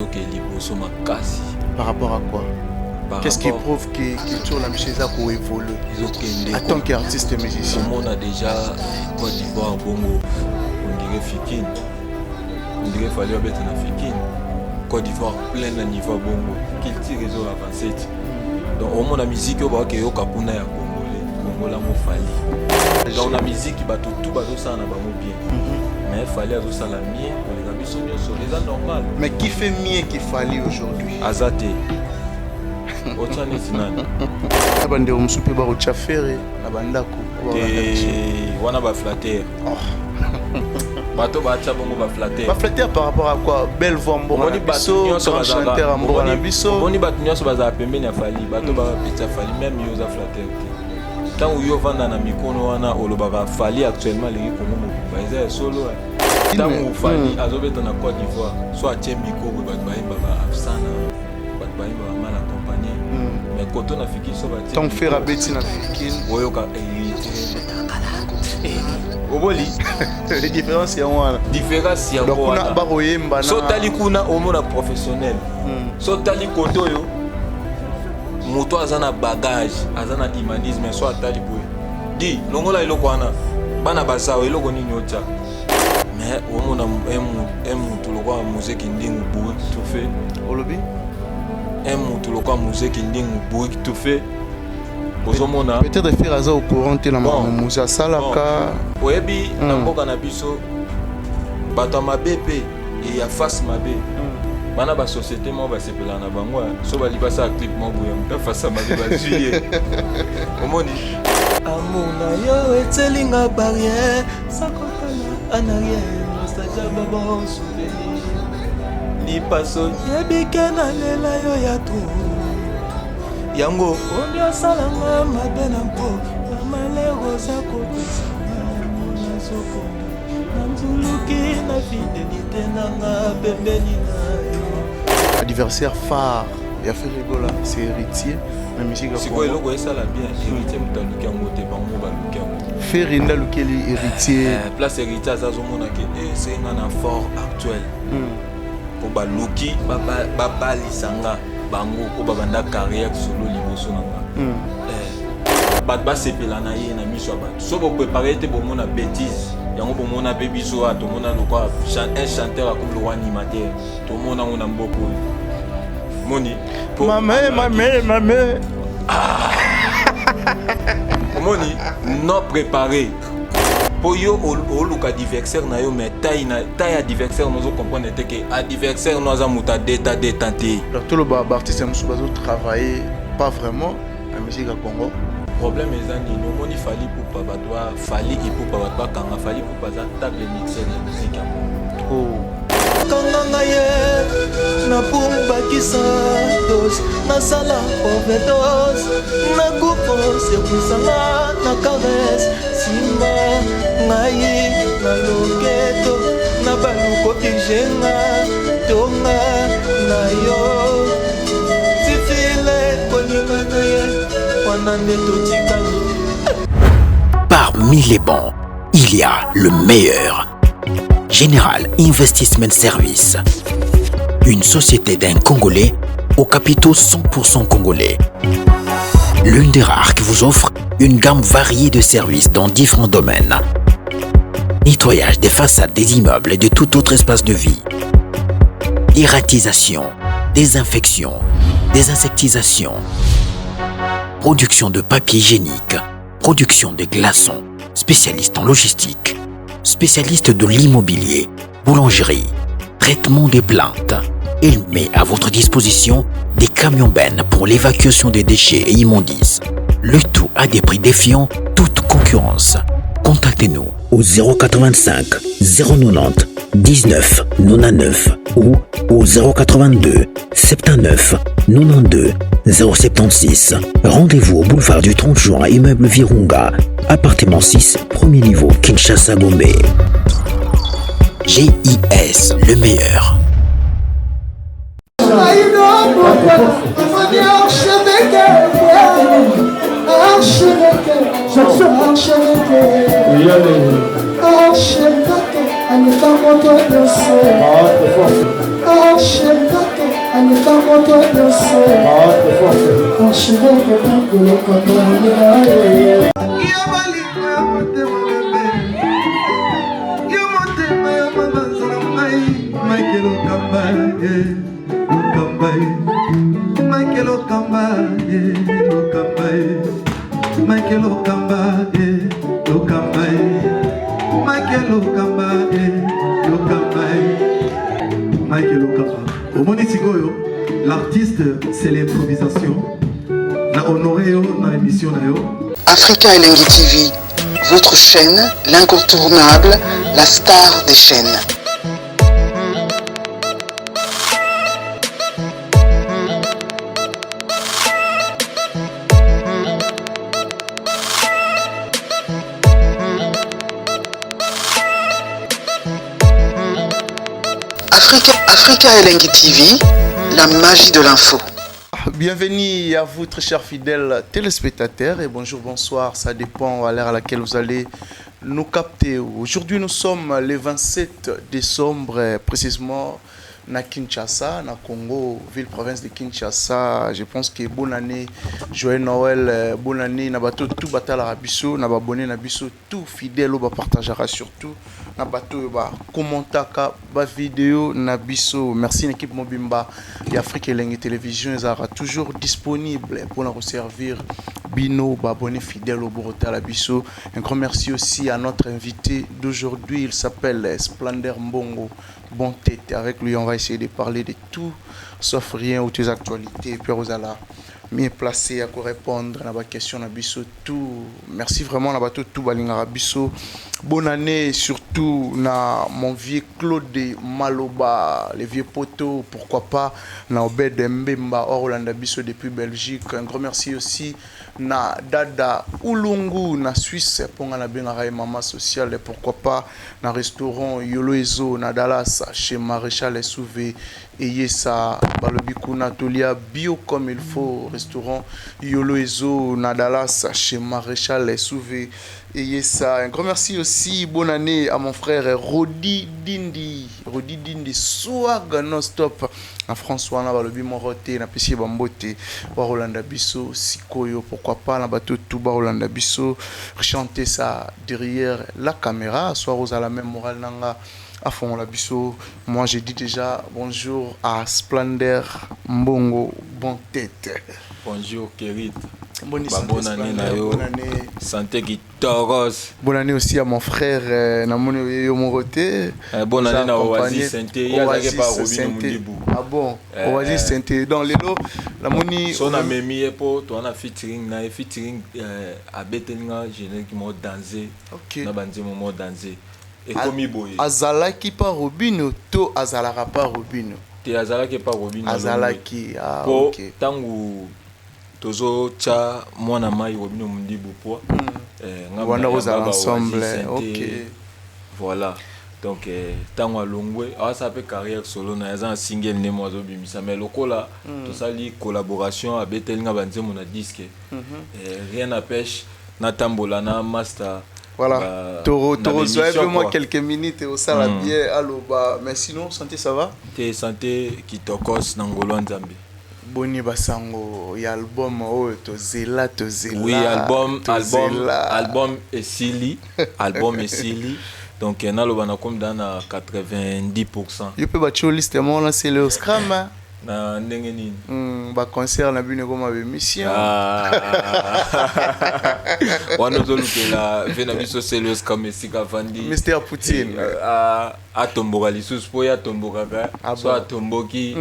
Tokende liboso makasi. Par rapport à quoi? Qu'est-ce qui prouve que culture na biso eza koévolue ezokende en tant qu'artiste musicien? Omona déjà Côte d'Ivoire bongo, on dirait Fikin, on dirait Fally abeta na Fikin. Côte d'Ivoire plein na niveau bongo, culture ezo avancer ti. Donc omona musique oyo bakoyoka kuna ya congolais, congolais yango Fally. Donc na musique bato tout bazosala na bango bien, mais Fally azosala mieux koleka biso nyonso, eza normal. Mais qui fait mieux que Fally aujourd'hui? Aza te. Otya neti nani? Na bandeko mosusu mpe bakotya Ferre na bandako. Te, wana baflatter. Bato batya bongo baflatter. Baflatter par rapport à quoi? Belle voix, mboka na biso, grand chanteur ya mboka na biso. Omoni bato nyonso bazala pembeni ya Fally, bato bapetya Fally, même yo oza flatteur te. Ntango yo ovanda na mikono wana, olobaka Fally actuellement alingi Kongo mobimba, eza ya solo. Ntango Fally azobeta na Côte d'Ivoire, so atie micro boye, bato bayembaka Afsana, bato bayembaka mal accompagné, mais koto na Fikin, so batie Ntango Ferre abeti na Fikin, oyoka Héritier oboli. Différence yango wana. Différence yango. Kuna wana bakoyemba. So otali kuna, omona professionnel. So otali kote oyo, moto aza na bagage, aza na humanisme, so atali boye, di longola eloko wana, bana bazawa eloko nini otya. Mais omona un mutu lokola Muzeki Ndingu, bourrique tout fait. Olobi? Un mutu lokola Muzeki Ndingu, bourrique tout fait, ozomona. Peut-être Ferre aza au courant te na makambo Muze asalaka. Oyebi, na mboka na biso, bato ya mabe mpe ya face mabe, bana basociété moko basepelaka na bango. So bali basala clip moko boye, moto afasi ya mabe bazwi ye. Omoni, amour na yo etselinga barrière, sakotala en arrière, nostalgia, babon souvenir, lipaso yebike nalela yo ya trop. Yango ondi osalanga mabe na mpo na malere, oza kopesanga yango, nazokonda na nzuluki na fidélité nanga pembeni na yo. Adversaire phare ya Ferre Gola, c'est Héritier na musique ya Sikoyo eloko esala bien, Héritier moto aluki yango te, bango baluki yango. Ferre nde alukeli Héritier. Place Héritier aza, azomonaki esenga na fort actuel mpo baluki babalisa nga bango mpo babanda carrière solo liboso na nga. Bato basepela na ye na miso ya bato. So boprépare te, bomona bétise yango, bomona mpe biso awa tomona lokwa un chanteur akomi lokwa animateur, tomona yango na mboka oyo moni. Mame, mame, mame. Omoni, non préparé mpo yo oluka adversaire na yo, mais taille na taille adversaire no, ozocomprendre te ke adversaire no aza moto adeta deta te. Donc toloba baartiste mosusu bazotravailler pas vraiment na musique ya Congo? Problème eza nini? Omoni Fally Ipupa, bato ba Fally Ipupa, bato bakanga Fally Ipupa aza table mixeur ya musique ya Congo. Oh. Kanga ngai ye na pumbakisa dose, nasala overdose, nakufa, sekusanga na caresse, simba ngai na loketo, na baluko pigenga tonga na yo tifile kolinga na ye wana nde totikali. Parmi les bons, il y a le meilleur. General Investment Service. Une société d'un Congolais aux capitaux 100% congolais. L'une des rares qui vous offre une gamme variée de services dans différents domaines. Nettoyage des façades des immeubles et de tout autre espace de vie. Dératisation, désinfection, désinsectisation, production de papier hygiénique, production de glaçons, spécialiste en logistique, spécialiste de l'immobilier, boulangerie, traitement des plantes. Il met à votre disposition des camions bennes pour l'évacuation des déchets et immondices. Le tout à des prix défiant toute concurrence. Contactez-nous au 085 090 19 99 ou au 082 79 92 076. Rendez-vous au boulevard du 30 juin, immeuble Virunga, appartement 6, premier niveau, Kinshasa Gombe. GIS, le meilleur. Archevêque, aleka moto nyonso, archevêque. Omoni sikoyo l'artiste c'est l'improvisation na honoré yo na émission na yo. Africa Elengi TV, votre chaîne, l'incontournable, la star des chaînes. Africa, Africa Elengi TV, la magie de l'info. Bienvenue à vous, très chers fidèles téléspectateurs, et bonjour, bonsoir, ça dépend à l'heure à laquelle vous allez nous capter. Aujourd'hui, nous sommes le 27 décembre, précisément na Kinshasa, na Congo, ville-province de Kinshasa. Je pense que bonne année, joyeux Noël, bonne année, na bato tout batala biso, na abonné na biso tout fidèle ba partagera surtout na bato ba commentaka ba vidéo na biso. Merci l'équipe mobimba et Afrique Elengi Télévision ezara toujours disponible pour nous servir bino ba abonné fidèle au Borota biso. Un grand merci aussi à notre invité d'aujourd'hui, il s'appelle Splander Mbongo. Bon tête, avec lui on va essayer de parler de tout sauf rien ou tes actualités, et puis Rosala mieux placé à quoi répondre à la question na biso tout. Merci vraiment na bato tout balingara biso. Bonne année surtout na mon vieux Claude Maloba, les vieux poteaux, pourquoi pas na Obed Mbemba Orlando biso depuis Belgique. Un grand merci aussi na Dada Ulungu na Suisse pour na bengara maman sociale, et pourquoi pas na restaurant Yolo Ezo na Dallas chez Maréchal Souvé et Yesa balobi kuna tolia bio comme il faut, restaurant Yolo Ezo na Dallas chez Maréchal Souvé et Yesa. Un grand merci aussi, bonne année à mon frère Rodi Dindi, Rodi Dindi swag non stop na François na balobi morote na pesi bambote wa Rolanda biso sikoyo, pourquoi pas na bato tout ba Rolanda biso chanter ça derrière la caméra soit rosa la même morale nanga à fond la biso. Moi j'ai dit déjà bonjour à Splander Mbongo, bon tête. Bonjour Kerit. Bonne Bah, santé, bonne année, Splander, Nayo. bonne année. Santé qui toros. Bonne année aussi à mon frère Namone Yo Morote. Bonne année na Accompagné. Oasis Santé. Il y a Oasis pas Robin Santé. Mundibu. Ah bon, Oasis Santé. Dans les lots, la moni. So na memi ye po to na featuring na featuring abetelinga générique mo danser. OK. Na banze mo danser. Et komi boye. Azalaki pa Robino to azalaka pa Robino. Te azalaki pa Robino. Azalaki. Ah po OK. tangu tozo tcha mwana mai Robino Mundibu po. Wana ozala ensemble. OK. Voilà. Donc tango alongwe, awa pe carrière solo na eza single ne mo azobimisa mais lokola tosali collaboration abetelinga banzembo na disque. Rien n'empêche natambola na master. Voilà. Toro toro moi quelques minutes et au sala bien allo ba, mais sinon santé ça va? Te santé kitokos na ngolo Nzambe. Boni basango ya album oyo tozela tozela. Oui, album album album esili, album esili. Donc naloba na comme dans na 90%. Yo pe batio liste mo na c'est le scram. Na ndenge nini? Ba concert na bino comme ba mission. Wana ozolukela ve na biso c'est le scram esika vandi. Mr Poutine. Atomboka lisusu po ya tombokaka. So atomboki.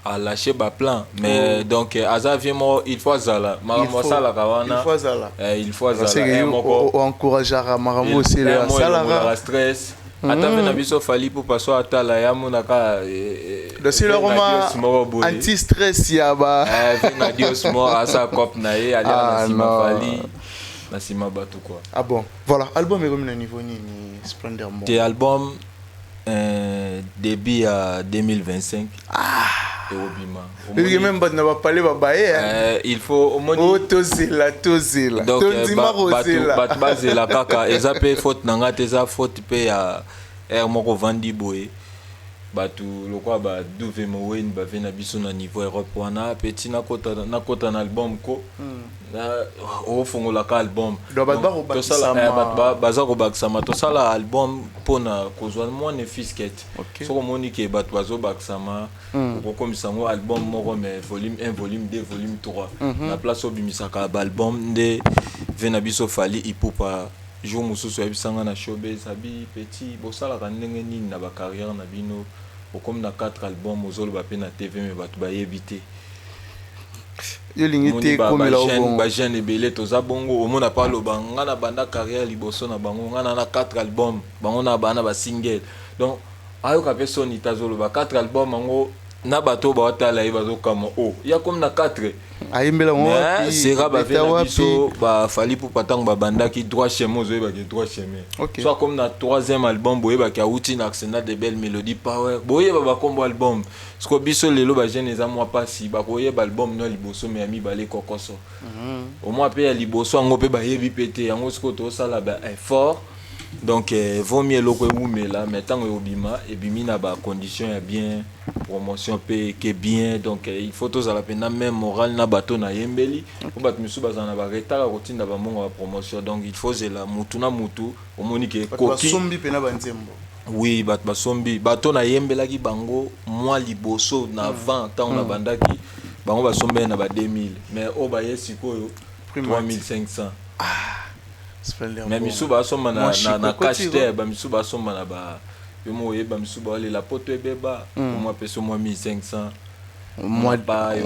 A lâché ba plan mais donc aza vraiment il faut azala makambo asalaka wana il faut azala il faut azala moko encouragera makambo c'est le asalaka stress ata ve na biso fali po paso atala ya monaka dossier le roma anti stress ya ba ve na dios mo asa cop na ye ali na sima fali na sima bato quoi. Ah bon, voilà, album est comme na niveau nini Splander Mbongo? Te album début à 2025. Ah Obima. Et même pas n'a pas parlé ba il faut au moins oh tozela tozela. Donc bat bazela kaka eza pe faute nanga te eza faute pe ya er moko vandi boye. Bato lokola ba Duve Mowen bave na biso na niveau Europe wana, petit nakota na album ko ofongolaka album. Donc, bato bakobakisama. Bato baza kobakisama. Tosala album mpona kozwa mwa nefiskete. Soki omoni ke bato bazobakisama, okokomisa yango album moko, mais volume 1, volume 2, volume 3, na place obimisaka baalbum. Nde ve na biso Fally Ipupa, jour mosusu ayebisanga na showbase abi: "Petit, bosalaka ndenge nini na bacarrière na bino? Okomi na 4 album, ozoloba mpe na TV, mais bato bayebi te." Yo olingi te ekomela obongo. Bajeune ebele toza bongo. Omona pa aloba: "Nga na banda carrière liboso na bango, nga na 4 album, bango na bana basingle." Donc ayoka mpe soni te, azoloba 4 album yango na bato oyo baotala ye bazokama o ya komi na 4. Ayembela ngo wapi? Sera bave Ebeta na wapi? Biso baFally Ipupa, ntango babandaki Droit Chemin, ozoyebaki Droit Chemin. So akomi na troisième album, boyebaki awuti na Arsenal de Belle Mélodie Power, boyeba bakombo album. Siko biso lelo bajeune eza mwa mpasi, bakoyeba album no ya liboso, mais ya mibale kokoso omwa mpe ya liboso yango mpe bayebi mpe te yango. Sikoyo tozosala ba effort. Donc vaut mieux eloko ewumela, mais ntango ekobima, ebimi na bacondition ya bien, promotion mpe eke bien. Donc il faut tozala mpenza même moral na bato nayembeli, po bato misusu bazala na baretard ya kotinda bambongo ya promotion. Donc il faut zela mutu na mutu omoni ke Bato ekoki. Basombi mpena banzembo. Oui, bato basombi. Bato nayembelaki bango mwa liboso na avant, ntango nabandaki, bango basombeli na ba 2000, mais oyo baye sikoyo 3500. Mais misusu basomba na cash te, bamisusu basomba na ba yo mo oyeba, misusu baolela poto ebeba, omwa apesi mwa 1500. Mwa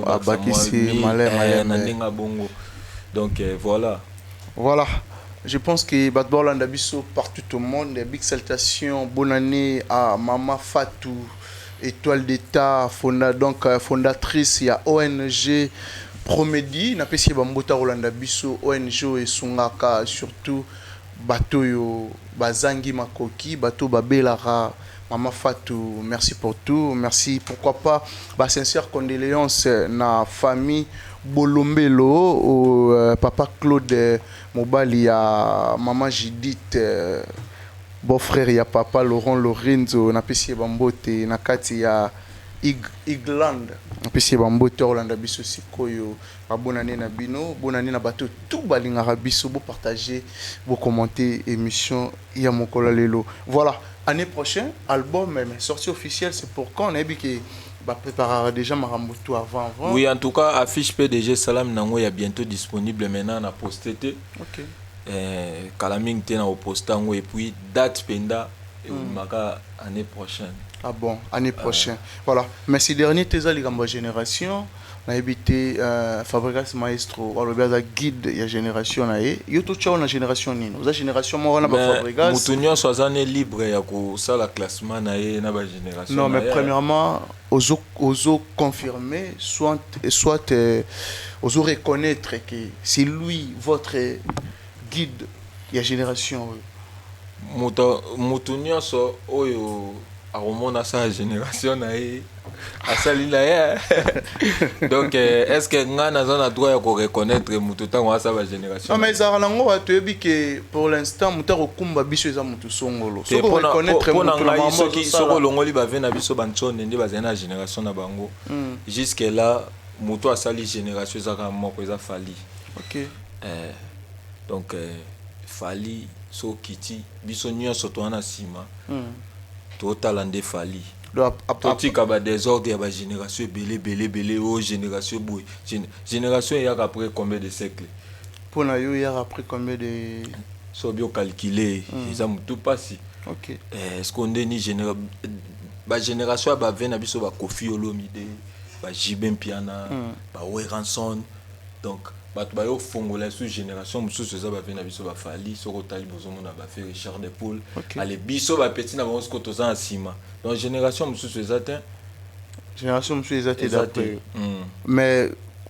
abakisi maleme. Na ndenge ya bongo. Donc voilà. Voilà. Je pense que bato baolanda biso partout au monde, big salutation, bonne année à Mama Fatou, étoile d'État, donc fondatrice ya ONG Promedi. Napesi ye bambota kolanda biso. ONG oyo esungaka surtout bato oyo bazangi makoki, bato babelaka. Mama Fatou, merci pour tout, merci. Pourquoi pas ba sincère condoléances na famille Bolombelo, au papa Claude, mobali ya mama Judith, beau-frère ya papa Laurent Lorenzo. Napesi ye bambote na kati ya Igland. Napesi ye bambote olanda biso sikoyo. Babonane na bino, bonane na bato tout balingaka biso. Bopartage, bocommenter émission ya mokolo ya lelo. Voilà, année prochaine album, mais sortie officielle, c'est pour quand? Nayebi ke bapréparera déjà makambo tout avant avant. Oui, en tout cas affiche PDG Salam nango ya bientôt disponible. Maintenant na poste te. Kala mingi te na koposte yango, et puis date mpenza ebimaka année prochaine. Ah bon, année prochaine. Voilà. Mais ces derniers eza likambo ya génération, nayebi te. Fabregas Maestro alobi aza guide ya génération na ye. Yo totya na génération nini? Oza génération moko na baFabregas? Moto nyonso aza ne libre ya kosala classement na ye na bagénération. Non, mais premièrement ozo confirmer, soit ozo reconnaître que c'est lui votre guide ya génération? Moto nyonso oyo akomona asala génération na ye, asali na ye. Donc est ce que ngai naza na droit ya koreconnaître moto ntango asala bagénération? Non, mais ezalaka nango, bato oyebi ke pour l'instant moto akokumba biso eza moto songolo. Soki oreconnaître moto na ngai, soki olongoli bave na biso bantsone nde bazali na génération na bango, jusque là moto asali génération ezaka moko, eza Fally. Donc Fally so okiti, biso nyonso toza na nsima, totala nde Fally. Totika badésordre ya bagénération ebele ebele ebele oyo. Génération boye, génération eyaka après combien de siècle? Mpona yo, eyaka après combien de So obi ocalcule, eza motu mpasi. Est ce que ndeni bagénération ya bave na biso, baKoffi Olomide, baJB Mpiana, baWerrason, donc bato bayofongola sous génération mosusu eza bave na biso baFally. Soki otali, bozomona bafe Richard de Paul. Ale, biso bapeti na bango sikoyo toza na nsima. Donc génération mosusu eza te. Génération mosusu eza te d'après. Mais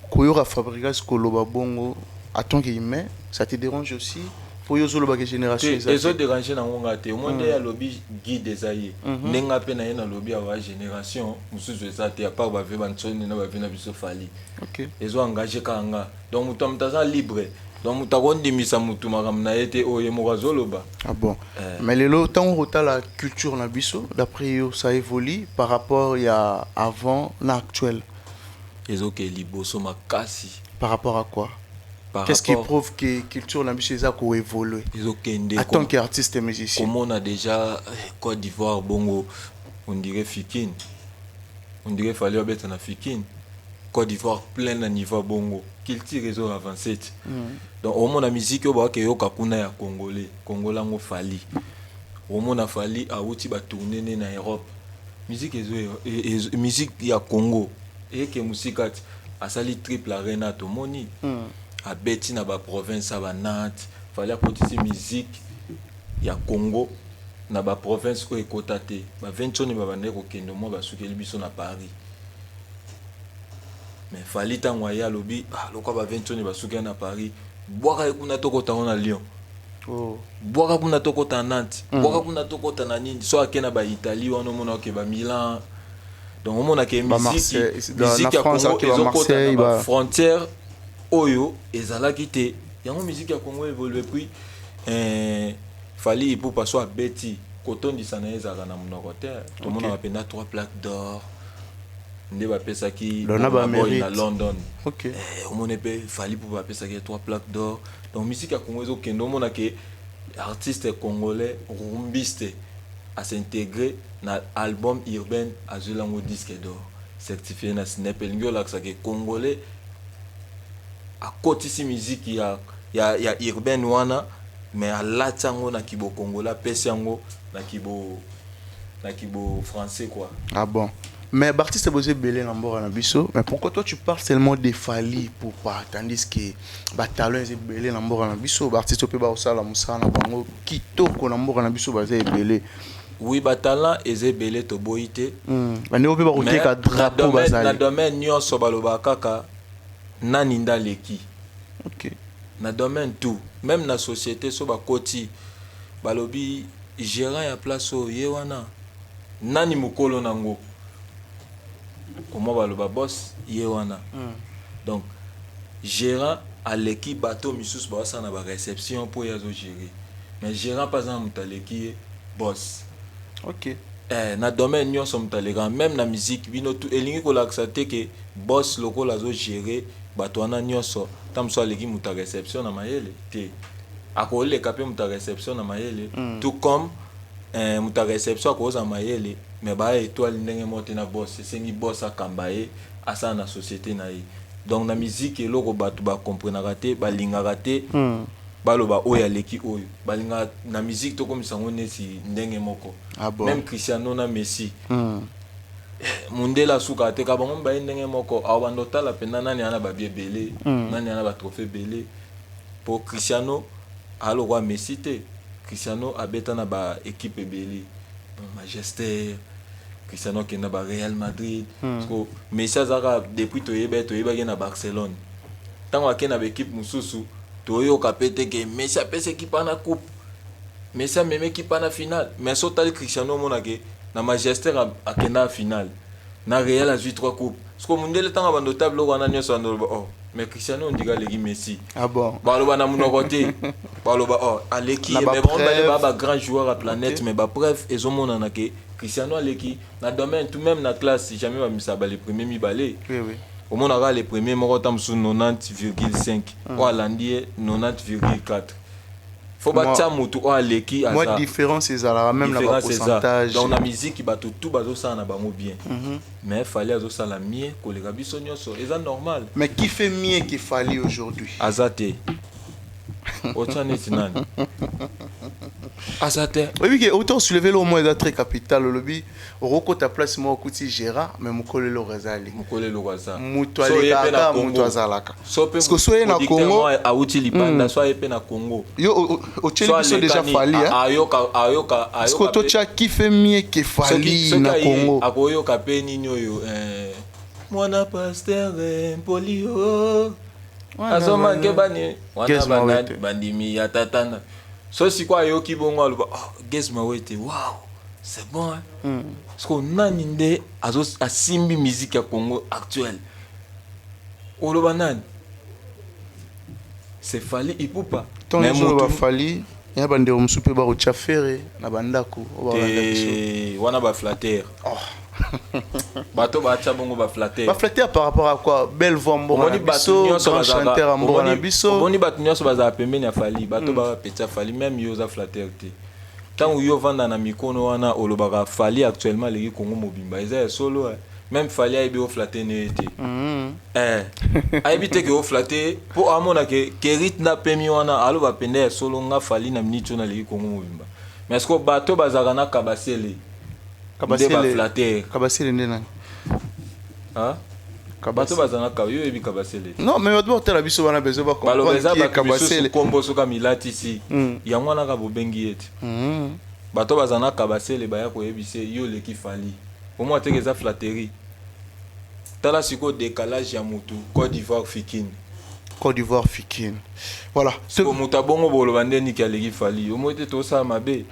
koyoka Fabregas koloba bongo en tant qu'humain, ça te dérange aussi? Po yo ozolobaka génération eza. Ezodérange nango nga te. Omoi nde alobi guide eza ye, ndenge mpe na ye nalobi awa génération mosusu eza te à part bave bantsoni na bave na biso Fally. Ezo engage kaka nga. Donc moto ya moto aza libre. Donc moto akondimisa motu makambo na ye te, oyo ye moko azoloba. Ah bon. Mais lelo, ntango kotala culture na biso, d'après yo, ça évolue par rapport ya avant na actuel? Ezoke liboso makasi. Par rapport à quoi? Par Qu'est-ce qui rapport- prouve que culture na biso eza koévolue Ezokende. en tant qu'artiste et musicien? Komona déjà Côte d'Ivoire bongo, on dirait Fikin, on dirait Fally abeta na Fikin. Côte d'Ivoire plein na niveau bongo, culture ezo avance ti. Donc omona musique oyo bakake yoka kuna ya congolais, congolais yango Fally. Omona Fally awuti batourne ne na Europe, musique ezo musique ya Congo eyeke mosika ti asali Triple Arena. Tomoni abeti na baprovince ya baNantes. Fally akotisi musique ya Congo na baprovince oyo ekota te. Ba20 babandaki kokende mwa basukeli biso na Paris, mais Fally ntango aye alobi: "Ah, lokwa ba20 basukeli na Paris, bwaka ye kuna, tokota ngo na Lyon." Oh. Bwaka kuna, tokota na Nantes, bwaka kuna, tokota na nini. So ake na baItalie wana, omona oke baMilan. Donc omonake Ba musique Marseille, musique na ya France, Congo ake ba ezokota Marseille, na bafrontière oyo ezalaki te. Yango musique ya Congo évolue. Puis Fally Ipupa so abeti, kotondisa na ye ezalaka na monoko te. Tomonaka mpenza trois plaques d'or nde bapesaki Lona Burna Boy bamérite. na London. Ok. Omoni mpe Fally mpo bapesaki ye trois plaques d'or. Donc musique ya Congo ezokende. Omona ke artiste congolais rumbiste as'intégrer na album urbaine, azweli yango disque d'or certifié na SNEP. Elingi olakisa ke congolais akotisi musique ya urbaine wana, mais alati yango na kibo congolais, apesi yango na kibo français quoi. Ah bon. Mais l'artiste boza ebele na mboka na biso, mais pourquoi toi tu parles seulement de Fally Ipupa, tandis que batalent eza ebele na mboka na biso, baartiste mpe baosala mosala na bango kitoko na mboka na biso baza ebele? Oui, batalent eza ebele, toboyi te. Bandeko mpe bakoteka Mais drapeau na bazali. domaine nyonso balobaka kaka nani nde aleki. Na domaine tout, même na société, so bakoti balobi gérant ya place oyo ye wana nani, mokolo nango omwa baloba boss ye wana. Donc gérant aleki bato misusu baosala na baréception mpo ye azogérer, mais gérant mpe aza na moto aleki ye, boss. Na domaine nyonso moto aleka, même na musique. Bino tu elingi kolakisa te ke boss lokola azogérer bato wana nyonso, ta mosusu aleki moto ya réception na mayele te. Akoleka mpe moto ya réception na mayele, tout comme moto ya réception akozala mayele, mais baya étoile ndenge moko te na boss. Esengi boss akamba ye, asala na société na ye. Donc na musique, eloko bato bakomprenaka te, balingaka te baloba oyo aleki oyo. Balingaka na musique tokomisa yango neti ndenge moko. Ah bon. Même Cristiano na Messi, mundele asukaka te ka bango mibale ndenge moko. Awa bando otala mpenza nani ana babi ebele, nani ana batrophée ebele, po Cristiano alokwa Messi te. Cristiano abeta na baéquipe ebele, Manchester, Cristiano akenda ba Real Madrid. Parce que Messi azalaka depuis toyeba ye, toyebaki na Barcelone. Ntango ake na baéquipe mosusu, toyoka mpe te ke Messi apesi équipe wana coupe, Messi amemi équipe wana finale. Mais so otali Cristiano, omonake na Manchester akenda na finale, na Real azwi trois coupe. Parce que mondele ntango abanda ota biloko wana nyonso, anda oloba: "Oh, mais Cristiano ondika aleki Messi." Ah bon. Baloba na monoko te, baloba: "Oh, aleki Na ye." Mais bango mibale bapreuve. baa bagrand joueur ya planète, mais bapreuve ezomonana ke Cristiano aleki na domaine tout. Même na classe, jamais bamisaka bale premier mibale. Oui. Omonaka le premier moko ta mosusu 90,5, oyo alandi ye 90,4. Fo batia motu oyo aleki. Moi, aza différence ezalaka même na différence eza. bapourcentage. Donc na musique, bato tout bazosala na bango bien, mais Fally azosala mieux koleka biso nyonso, eza normal. Mais qui fait mieux que Fally aujourd'hui? Aza te. Otya neti nani? Aza te. Oyebi ke autant soulever le mot eza très capital. Olobi okokota place moko, okuti gérant, mais mokolo eloko ezali. Mokolo eloko aza. Moto So ye mpe na alekaka Congo. Moto azalaka. So mpe Parce que so ye na producteur Congo moko awuti libanda, so aye mpe na Congo, yo otieli so biso déjà alekani, Fally, hein? ayoka ayoka Parce que ayoka mpe- totia qui fait mieux que Fally soki na aye, Congo. Akoyoka mpe nini oyo, mwana pasteur mpoli o azomanke bani wana Gaz Mawete. bandimi ya tatana. So sikoyo ayoki bongo, aloba: "Oh, Gaz Mawete, wow, c'est bon, hein?" Parce que nani nde asimbi musique ya Congo actuelle? Oloba nani? C'est Fally Ipupa. Ntango nyonso oyo bafali ya bandeko mosusu mpe bakotya Ferre na bandako oyo bakolanda biso. Te, wana baflatter. Oh. Bato batya bongo baflatter. Baflatter par rapport à quoi? Belle voix, mboka na Omoni bato biso, nyonso grand chanteur ya mboka na biso. Omoni bato nyonso bazala pembeni ya Fally, bato bapetya Fally. Même yo oza flatter te. Ntango yo ovanda na mikono wana, olobaka Fally actuellement aleki Kongo mobimba, eza ya solo, eh. Même Fally ayebi oflatter ne ye te. Eh, ayebi te ke oflatter, mpo amona ke kerit na pemi wana aloba pende ya solo. Nga Fally na miniti oyo naleki Kongo mobimba. Mais ce bato bazalaka na Kabasele nde Kabasele. Baflatter. Kabasele nde nani? Ah? Bato bazala na yo, oyebi Kabasele te. Non, mais bato bakotala biso wana besoin Baloba eza bacomprendre qui est bato misusu Kabasele. Nkombo soki amilatisi yango wana kaka bobengi ye te. Bato baza na Kabasele baya koyebisa ye, yo oleki Fally. Omwa teke eza flatterie. Tala sikoyo décalage ya motu Côte d'Ivoire Fikin. Côte d'Ivoire Fikin, voilà. Siko moto abongo boloba nde niki aleki Fally, omoi te tosala mabe.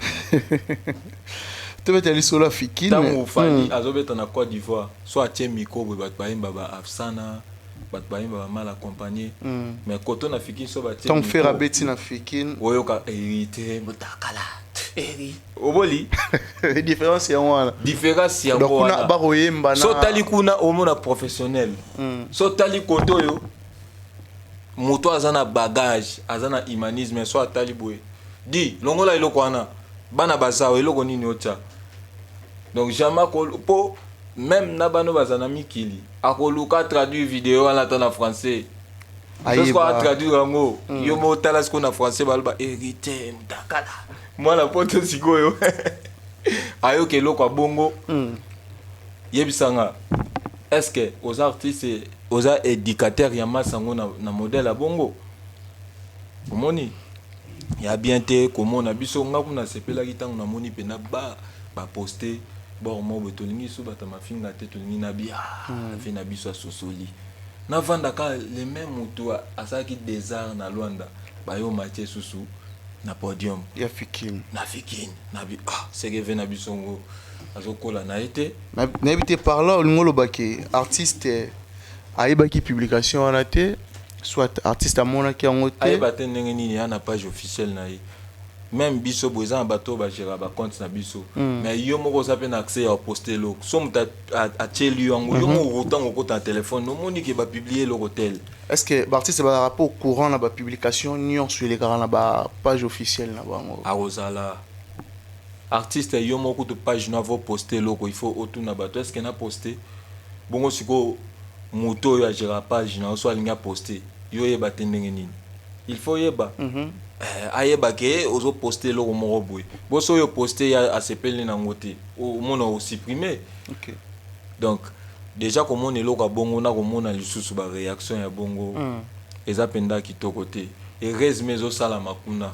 Tobeta lisolo ya Fikin. Ntango Fally azobeta na Côte d'Ivoire, so atie micro boye, bato bayemba ba Afsana, bato bayemba ba Mal accompagné. Mais koto na Fikin, so batie Ntango micro, Ferre abeti na Fikin, oyoka Héritier Motakala eri oboli. Différence yango wana. Différence yango Donc kuna wana. bakoyemba na So otali kuna, omona professionnel. So otali kote oyo, moto aza na bagage, aza na humanisme. So atali boye, di longola eloko wana, bana baza oyo, eloko nini otya? Donc jamais po même na bana baza na mikili, akoluka traduire video wana ata na français. Soki atraduire yango, yo mo otala sikoyo na français, baloba Héritier Mutakala, mwana poto. Sikoyo ayoka eloko ya bongo, yebisanga, est ce que oza artiste, oza éducateur ya masse yango na modèle ya bongo? Omoni ya bien te komona biso. Nga kuna nasepelaki ntango namoni mpena ba baposte bor mo boye, tolingi so bato ya mafinga te, tolingi na bia fe na biso. Asosoli navandaka le même motu asalaki désart na Lwanda, bayo matie susu na podium ya Fikin. Na Fikin na bi, ah, seke ve na biso ngo azokola na ye te. Nayebi te, par là olingi olobaki artiste ayebaki publication wana te, soit artiste amonaki yango te? Ayeba te ndenge nini? Ya na page officielle na ye. Même biso boye, eza na bato oyo bagéra bacompte na biso, mais yo moko oza mpe na accès ya koposte eloko. So moto atieli yo yango, yo moko ntango okota na telefone, omoni ke bapublie eloko tel. Est ce que baartiste bazalaka mpe au courant na bapublication nyonso elekaka na bapage officielle na bango? Akozala artiste, yo moko kutu page no avo poste eloko, il faut otuna bato: est ce que na poste bongo? Sikoyo moto oyo agéra page na yo, so alingi aposte, yo oyeba te ndenge nini? Il faut oyeba. Eh, ayeba ke ozoposte eloko moko boye. Boso oyo poste ye asepeli nango te, omona osupprime. Donc déjà komona eloko ya bongo na komona lisusu baréaction ya bongo, eza mpenza kitoko te. Heureusement ezosalama kuna.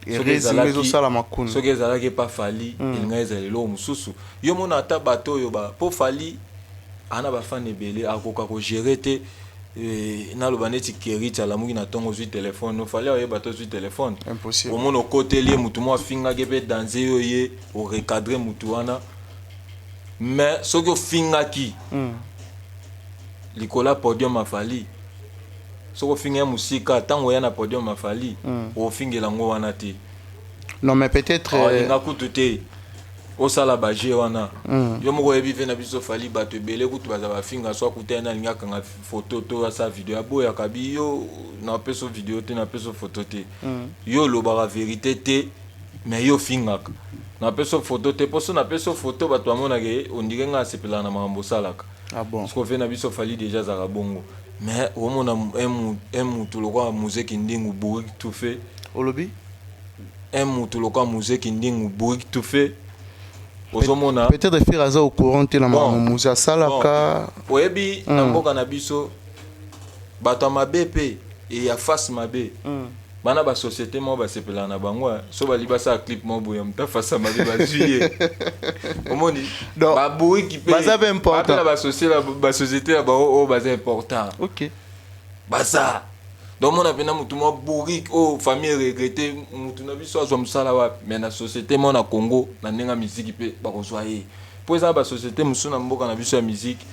Soki Heureusement ezosalama kuna. Soki ezalaki epa Fally, elingai ezala eloko mosusu. Yo mona ata bato oyo mpo Fally ana bafans ebele, akoka kogérer te. Naloba neti Kerit alamuki na ntongo, ozwi telefone, ofali oyeba te ozwi telefone. Impossible. Omona okoteli ye, mutu moko afingaki mpe danse oyo, ye orecadre mutu wana. Mais soki ofingaki likolo ya podium afali, soki ofingi ye mosika, ntango oya na podium afali, ofingela yango wana te. Non, mais peut-être Olinga kutu te osala baje wana. Yo moko oyebi ve na biso Fally, bato ebele kutu baza bafinga. So akuta ye na alingi akanga foto to asala video, aboyaka bi: yo napesa video te, napesa foto te. Yo olobaka vérité te, mais yo ofingaka, napesa foto te, mpo so napesa foto, bato bamonaka ondire nga asepelaka na makambo osalaka. Ah bon. Parce que ve na biso Fally déjà azalaka bongo. Mais omona un mutu lokola Muzeki Ndingu, bourrique tout fait. Olobi? Un mutu lokola Muzeki Ndingu, bourrique tout fait, ozomona. Peut-être Ferre aza au courant te na Bon. makambo Muze asalaka. Oyebi, na mboka na biso, bato ya mabe mpe ya face mabe, bana basociété moko basepelaka na bango, eh. So bali basala clip moko boye, moto afasa mabe, bazwi ye, omoni. Donc, babourriki mpe baza mpe important. bape na basociété na bango oyo baza important. Baza donc mona mpena motu mwa bourrique oyo famille regrette, motu na biso azwa mosala wapi? Mais na société moko na Congo, na ndenge ya miziki mpe bakozwa ye, mpo eza na basociété mosusu na mboka na biso ya miziki,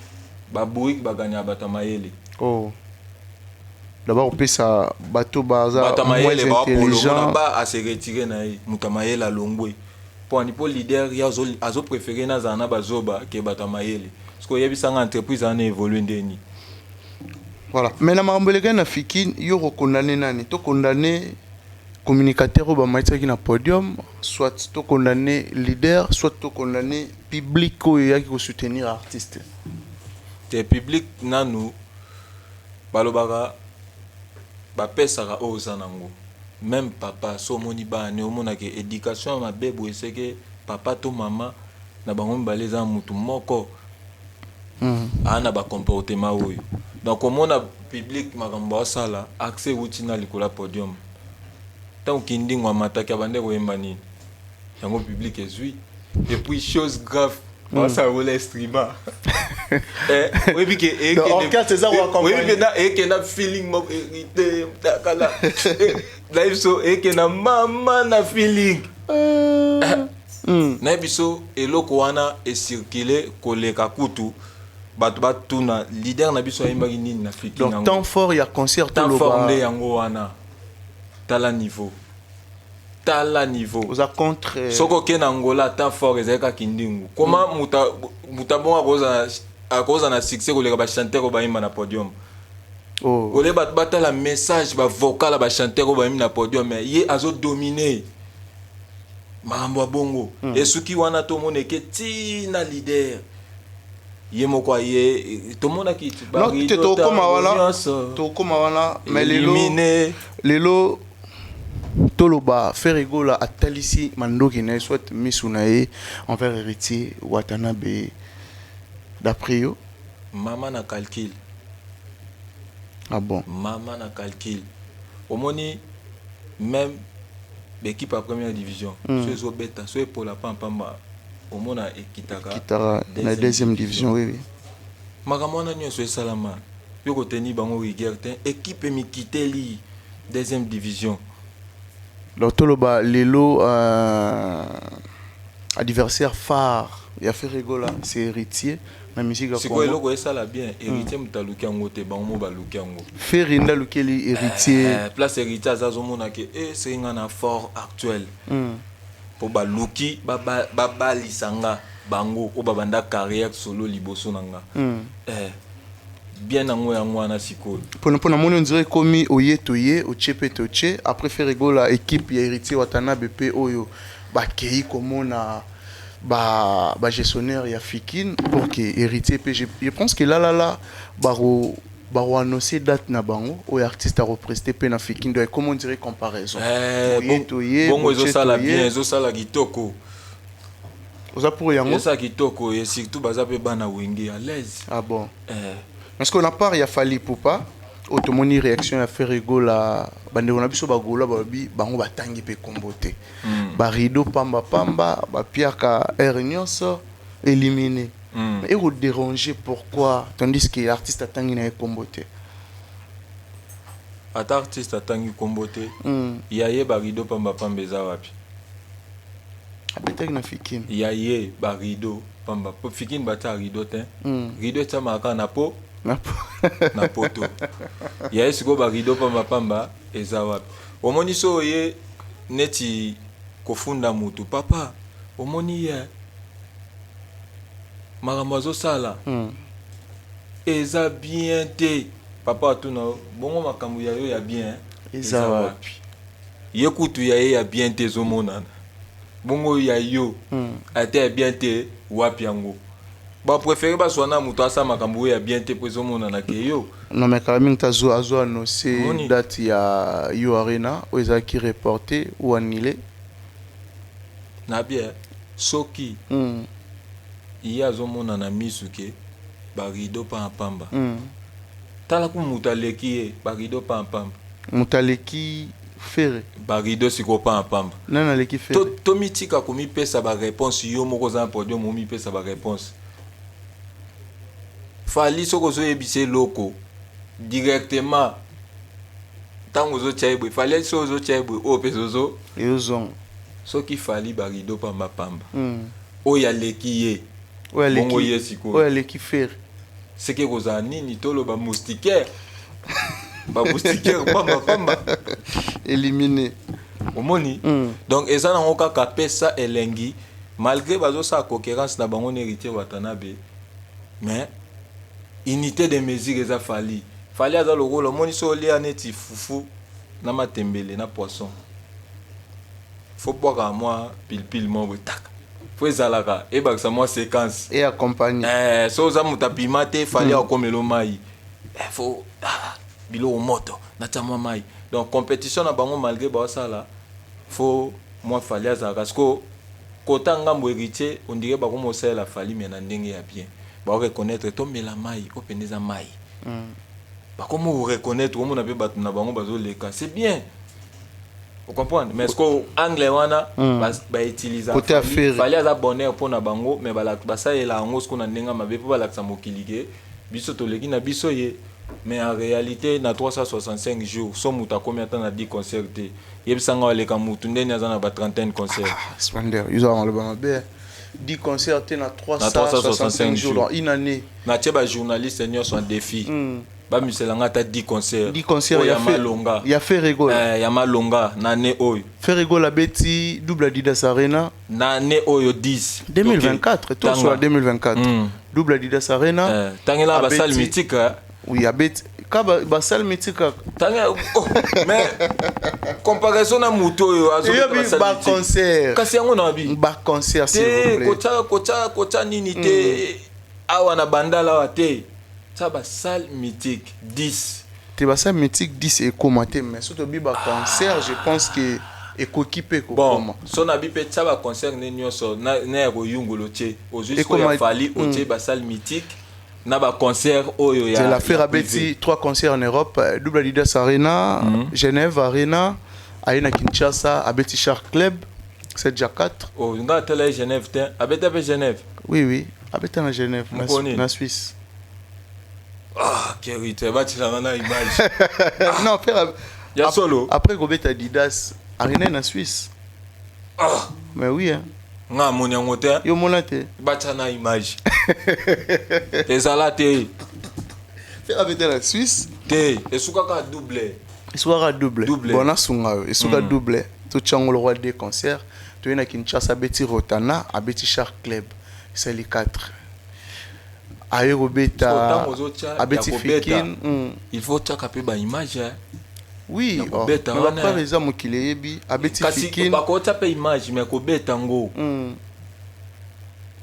babourrique baganyaka bato ya mayele. Oh. D'abord opesa bato baza Bato ya moins mayele baapolomona intelligent. Ba ase retire na ye, moto ya mayele alongwe mpo ani mpo leader ye azopréféré nazala na bazoba ke bato ya mayele. Parce que oyebisanga, entreprise wana évolue ndeni? Voilà. Mais na makambo elekaki na Fikin, yo kokondane nani? Tokondane communicateur oyo bamatisaki na podium, soit tokondane leader, soit tokondane public oyo eyaki kosoutenir artiste? Te, public nanu balobaka, bapesaka oyo oza nango. Même papa, so omoni bana, omonaka éducation ya mabe boye, seke papa to mama na bango mibale eza mutu moko aa na bacomportement oyo. Donc omona public, makambo asala, accès euti na likolo ya podium. Ntango Kindingo amataki, abande koyemba nini yango, public ezwi. Et puis, chose grave, basala kola instrument. Oyebi ke Donc, orchestre eza koaccompagner. Oyebi mpenza ekenda feeling moko hérité kala na biso, ekenda mama na feeling na biso. Eloko wana ecircule koleka kutu bato batuna leader na biso ayembaki nini na Fikin. Donc temps fort ya concert. Temps fort Toloba nde yango wana. Tala niveau, tala niveau. Oza contre Soki okende na Angola, temps fort ezali kaka Kindingu. Koma moto abongo akozala na succès koleka bachanteur oyo bayimba na podium. Oh. Ole bato batala message, bavocal ya bachanteur oyo bayimbi na podium, mais ye azodomine makambo ya bongo. Esuki wana, tomona eke ntina leader ye moko aye, tomonaki. Non te, tokóma wana, tokóma wana. Mais lelo, lelo toloba Ferre Gola atalisi mandoki na ye, soit misu na ye envers Héritier Watanabe, d'après yo? Mama na calcul. Ah bon? Mama na calcul. Omoni, même l'équipe ya première division, so ezobeta, so epola pampamba, omona ekitaka. Kitaka na deuxième division, oui. Makambo wana nyonso esalama, yo koteni bango rigueur te, équipe emikiteli deuxième division. Donc toloba lelo, adversaire phare ya Ferre Gola, c'est Héritier na musique ya Sikoyo Congo? Eloko esala bien, Héritier moto aluki yango te, bango mo baluki yango. Ferre nde alukeli Héritier? Place Héritier aza, azomona ke esei nga na fort actuel mpo baluki babalisa nga bango oyo babanda carrière solo liboso na nga. Bien nango yango wana sikoyo. Mpona moni, on dirait ekomi oye toye, otie mpe totie. Après Ferre Gola, équipe ya Héritier Watanabe mpe oyo bakei komona bagestionnaire ya Fikin pour que Héritier mpe, je pense que lalala baro annoncer date na bango oyo artiste akopreste mpe na Fikin. Donc ekoma, on dirait, comparaison. Eh, Oye toye, bongo botie ezosala toye. bien, ezosala kitoko. Oza pour yango? Ezosala kitoko et surtout baza mpe bana Wenge, à l'aise. Ah bon? Eh. Parce qu'on a part ya Fally Ipupa oyo tomoni réaction ya Ferre Gola, bandeko na biso bagola balobi bango batangi mpe kombo te, barideau pamba pamba, bapiaka aire nyonso, éliminé. Mais ekodéranger pourquoi, tandis que artiste atangi na ye kombo te? Ata artiste atangi kombo te, ya ye barideau pambapamba eza wapi? Abetaki na Fikin. Ya ye barideau pamba po Fikin batia rideau te. Rideau etiamaka kaka na po na poto. Ya ye sikoyo barideau pambapamba eza wapi? Omoni, so oye neti kofunda mutu, papa, omoni ye makambo azosala eza bien te, papa atuna yo, bongo makambo ya yo ya bien eza wapi? Ye kutu ya ye ya bien te ezomonana, bongo ya yo ata ya bien te, wapi yango? Bapréféré bazwa na moto asala makambo oyo ya bien te mpo ezomonana ke yo. Non, mais kala mingi te azo annoncer Moni. date ya U Arena oyo ezalaki reporté ou annulé. Na bien, soki ye azomonana misu ke barideau pambapamba, tala ku moto aleki ye barideau pambapamba. Moto aleki Ferre? Barideau sikoyo pambapamba. Nani aleki Ferre? Tomitika komipesa baréponse. Yo moko oza na podium, omipesa baréponse. Fally, soki ozoyebisa eloko directement, ntango ozotia ye boye, Fally, soki ozotia ye boye, oyo mpe zozo Ezozonga. Soki Fally barideau pambapamba, oyo aleki ye, Oyo bongo aleki ye oyo sikoyo aleki Ferre? Seke kozala nini? Toloba moustiquaire. Bamoustiquaire pamba pamba. Éliminé. Omoni. Donc eza nango kaka pesa elengi, malgré bazosala concurrence na bango na Héritier Watanabe, mais unité de mesure eza Fally. Fally aza lokola, omoni, so olia neti fufu na matembele na poisson, faut bwaka mwa pilipili moko boye, taka, fo ezalaka ebakisa mwa séquence. Et accompagné. Eh, so oza moto apima te, Fally akomela mai. Eh, fo ah, biloko moto, natia mwa mai. Donc compétition na bango, malgré baosala, fo mwa Fally azalaka siko kota ngambo. Héritier, on dirait bakoma osalela Fally, mais na ndenge ya bien, baoreconnaître tomela mai oyo pene eza mai. Bakoma koreconnaître, omona mpe bato na bango bazoleka, c'est bien, ocomprendre? Mais ce que angle wana bautiliser. Côté affaire. Fally aza bonheur mpo na bango, mais basalela yango siko na ndenge ya mabe, mpo balakisa mokili ke biso toleki na biso ye. Mais en réalité, na 365 jours, so moto akomi ata na 10 concert te, yebisanga aleka mutu ndeni aza na ba 31 concert. Splendeur, ils ont le mabe. 10 concerts te na 365 jours dans une année. Natie bajournaliste nyonso en défi, bamiselanga ata 10 concert. 10 concerts. Ya malonga. Ya Ferre Gola. Eh, ya malonga na année oyo. Ferre Gola beti double Adidas Arena. Na année oyo, 10. 2024, tout soit 2024. Double Adidas Arena. Eh, tangela basalle mythique. Oui, abeti ka basalle mythique. Tanga, oh, mais comparaison na moto oyo. Baconcert. Kasi yango na bi. Baconcert, s'il vous plaît. Kotya, kotya, kotya nini te awa na Bandala awa te, tia basalle mythique 10. Te, basalle mythique 10 ekóma te, mais soki tobi baconcert, je pense que ekoki mpe kokóma. Bon, so na bi mpe tia baconcert nde nyonso na ya koyungula, otie, ozwi sikoyo ya Fally, otie basalle mythique na baconcert oyo. Ya la Ferre abeti trois concerts en Europe: double Adidas Arena, Genève Arena, aye na Kinshasa, abeti Shark Club, c'est déjà 4. Oh, nga atala ye Genève te, abeta mpe Genève? Oui, abeta na Genève, na Suisse. Ah, kerite, batilanga na image. Non, Ferre. Ya solo? Après kobeta Adidas Arena na Suisse. Ah. Mais oui, hein. Nga amoni yango te. Yo mona te. Batya na image, ezala te. Ferre abeta na Suisse. Te, esukaka double. Esukaka double. Double. Bon, nasunga yo, esuka double, totyango le roi des concerts. Toye na Kinshasa, abeti Rotana, abeti Shark Club, esali 4. Aye kobeta, abeti Fikin. Il faut tiaka mpe baimage. Oui, kobeta. Bapreuve eza, mokili eyebi, abeti Fikin. Bakotya mpe image, mais kobeta ngo,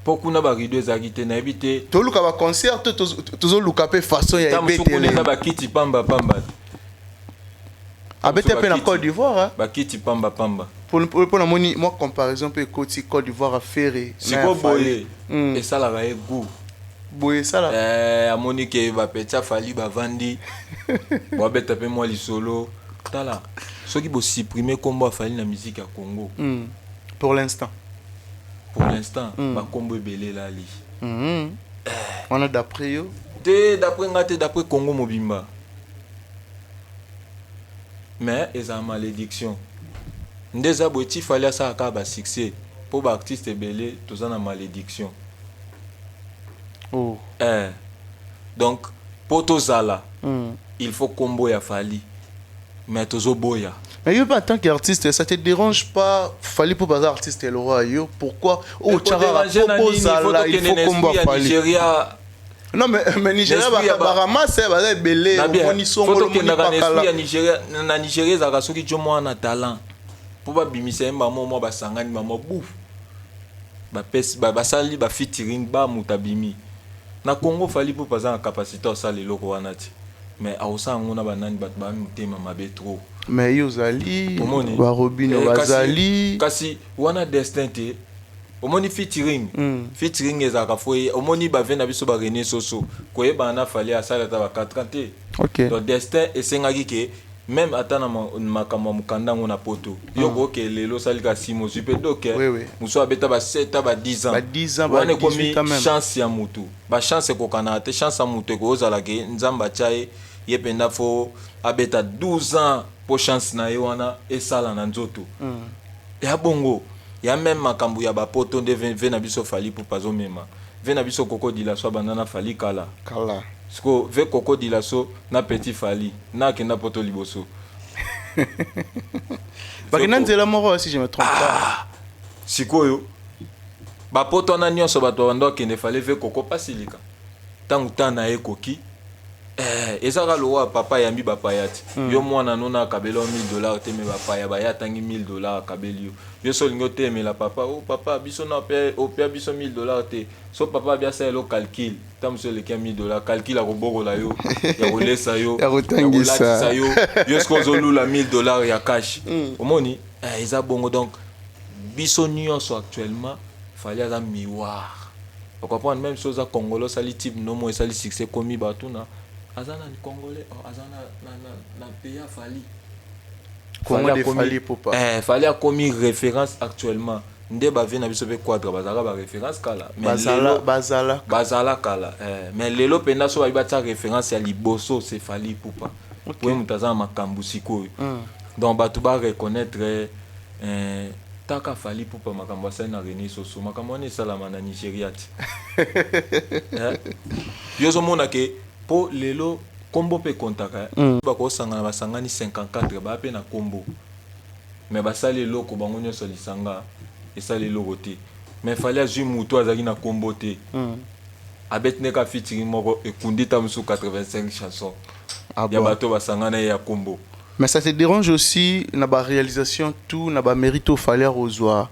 mpo kuna barideau ezalaki te, nayebi te. Toluka baconcert to tozoluka mpe façon ya ebetele. Eza bakiti pamba pamba. Abete mpe na Côte d'Ivoire. Bakiti pamba pamba. Mpo namoni mwa comparaison mpe ekoti Côte d'Ivoire, affaire. Sikoyo boye esalaka ye goût. Boye esala. Eh, amoni ke bapeti afali bavandi, babeta mpe mwa lisolo. Tala, soki bosupprime nkombo afali na musique ya Congo. Pour l'instant. Pour l'instant, bakombo ebele elali. Wana d'après yo. Te, d'après nga te, d'après Congo mobimba. Mais ezala malédiction nde eza boye. Ti Fally asala kaka basuccès, mpo baartiste ebele toza na malédiction. Oh. Eh. Donc mpo tozala, il faut kombo ya Fally, mais tozoboya. Mais yo, en tant qu'artiste, ça te dérange pas? Fally pour baza artiste le roi yo. Pourquoi? Oh, tchara propose là, il faut kombo Fally. Nigeria. Non, mais Nigeria ba barama c'est baza ebele, omoni songo lo moni pakala. Ya Nigeria, na Nigeria ezalaka soki jo mwana talent, mpo babimisa ye mbamo mwa basangani bamo buf, bapesi, basali bafeaturing, bamoto abimi. Na Congo, Fally mpo aza na capacité osala eloko wana ti, mais akosala yango na banani? Bato baa motema mabe trop. Mais yo ozali barobino. Eh, bazali. Kasi wana destin te. Omoni featuring, featuring ezalaka fo omoni bave na biso barene soso koyebana na Fally, asali ata ba 4 ans te. Donc destin esengaki ke même ata na makambo ya mokanda yango na poto, yo koke lelo osali ka simo ozwi mpe doke. Mosu abeta ba 7, ba 10 ans. Wana ekomi chance ya motu. Bachance ekokanaka te. Chance ya motu ekozala ke Nzambe atya ye, ye mpenza fo abeta 12 ans mpo chance na ye wana esala na nzoto. Ya bongo ya même makambo ya bapoto nde ve na biso Fally mpo azomema ve na biso Koko Dila so abanda na Fally kala. Kala. Sikoyo ve Koko Dilaso na Petit Fally na akenda poto liboso. Bakenda nzela moko si je me trompe pas. Ah! Sikoyo ba poto wana nyonso bato babanda kokende fallait ve Koko pasilika. Tango temps na ye ekoki eh, eza kaka lokola papa ayambi bapaya ti. Yo mwana no na akabela yo 1000 dollars te, mais bapaya baya atangi 1000 dollars akabeli yo. Yo so olingi otelemela papa, oh papa, biso na opia biso 1000 dollars te. So papa abi asalela yo calcul, ntango mosusu eleki ya 1000 dollars, calcul ya kobokola yo, ya kolesa yo, ya kotangisa. Kolatisa yo. Yo soki ozolula 1000 dollars ya cash. Omoni, eh, eza bongo. Donc biso nyonso actuellement, Fally aza miroir. Ocomprendre? Même so oza Congolais, osali type nomo esali succès, komi batuna aza nani Congolais, oh, aza na pays ya Fally. Congo de Fally Ipupa. Eh, Fally akomi référence actuellement. Nde bavie na biso mpe Quadra bazalaka baréférence kala. Mais bazala bazala. Bazala kala, eh, mais lelo mpenza so babi batia référence ya liboso, c'est Fally Ipupa. Po ye moto aza na makambo sikoyo. Donc bato bareconnaître, eh, taka Fally Ipupa, makambo asali na René Soso, makambo wana esalama na Nigeria ti. Eh? Yo ozomona ke mpo lelo nkombo mpe ekontaka. Bakosangana, basangani 54, baya mpe na nkombo, mais basali eloko bango nyonso lisanga esali eloko te. Mais Fally azwi motu azalaki na nkombo te, abeti nde featuring moko ekundi ta mosusu 85 chanson Ah ya bon. Bato basangana ye ya nkombo. Mais ça te dérange aussi na ba réalisation tout na ba mérite au fallait ozwa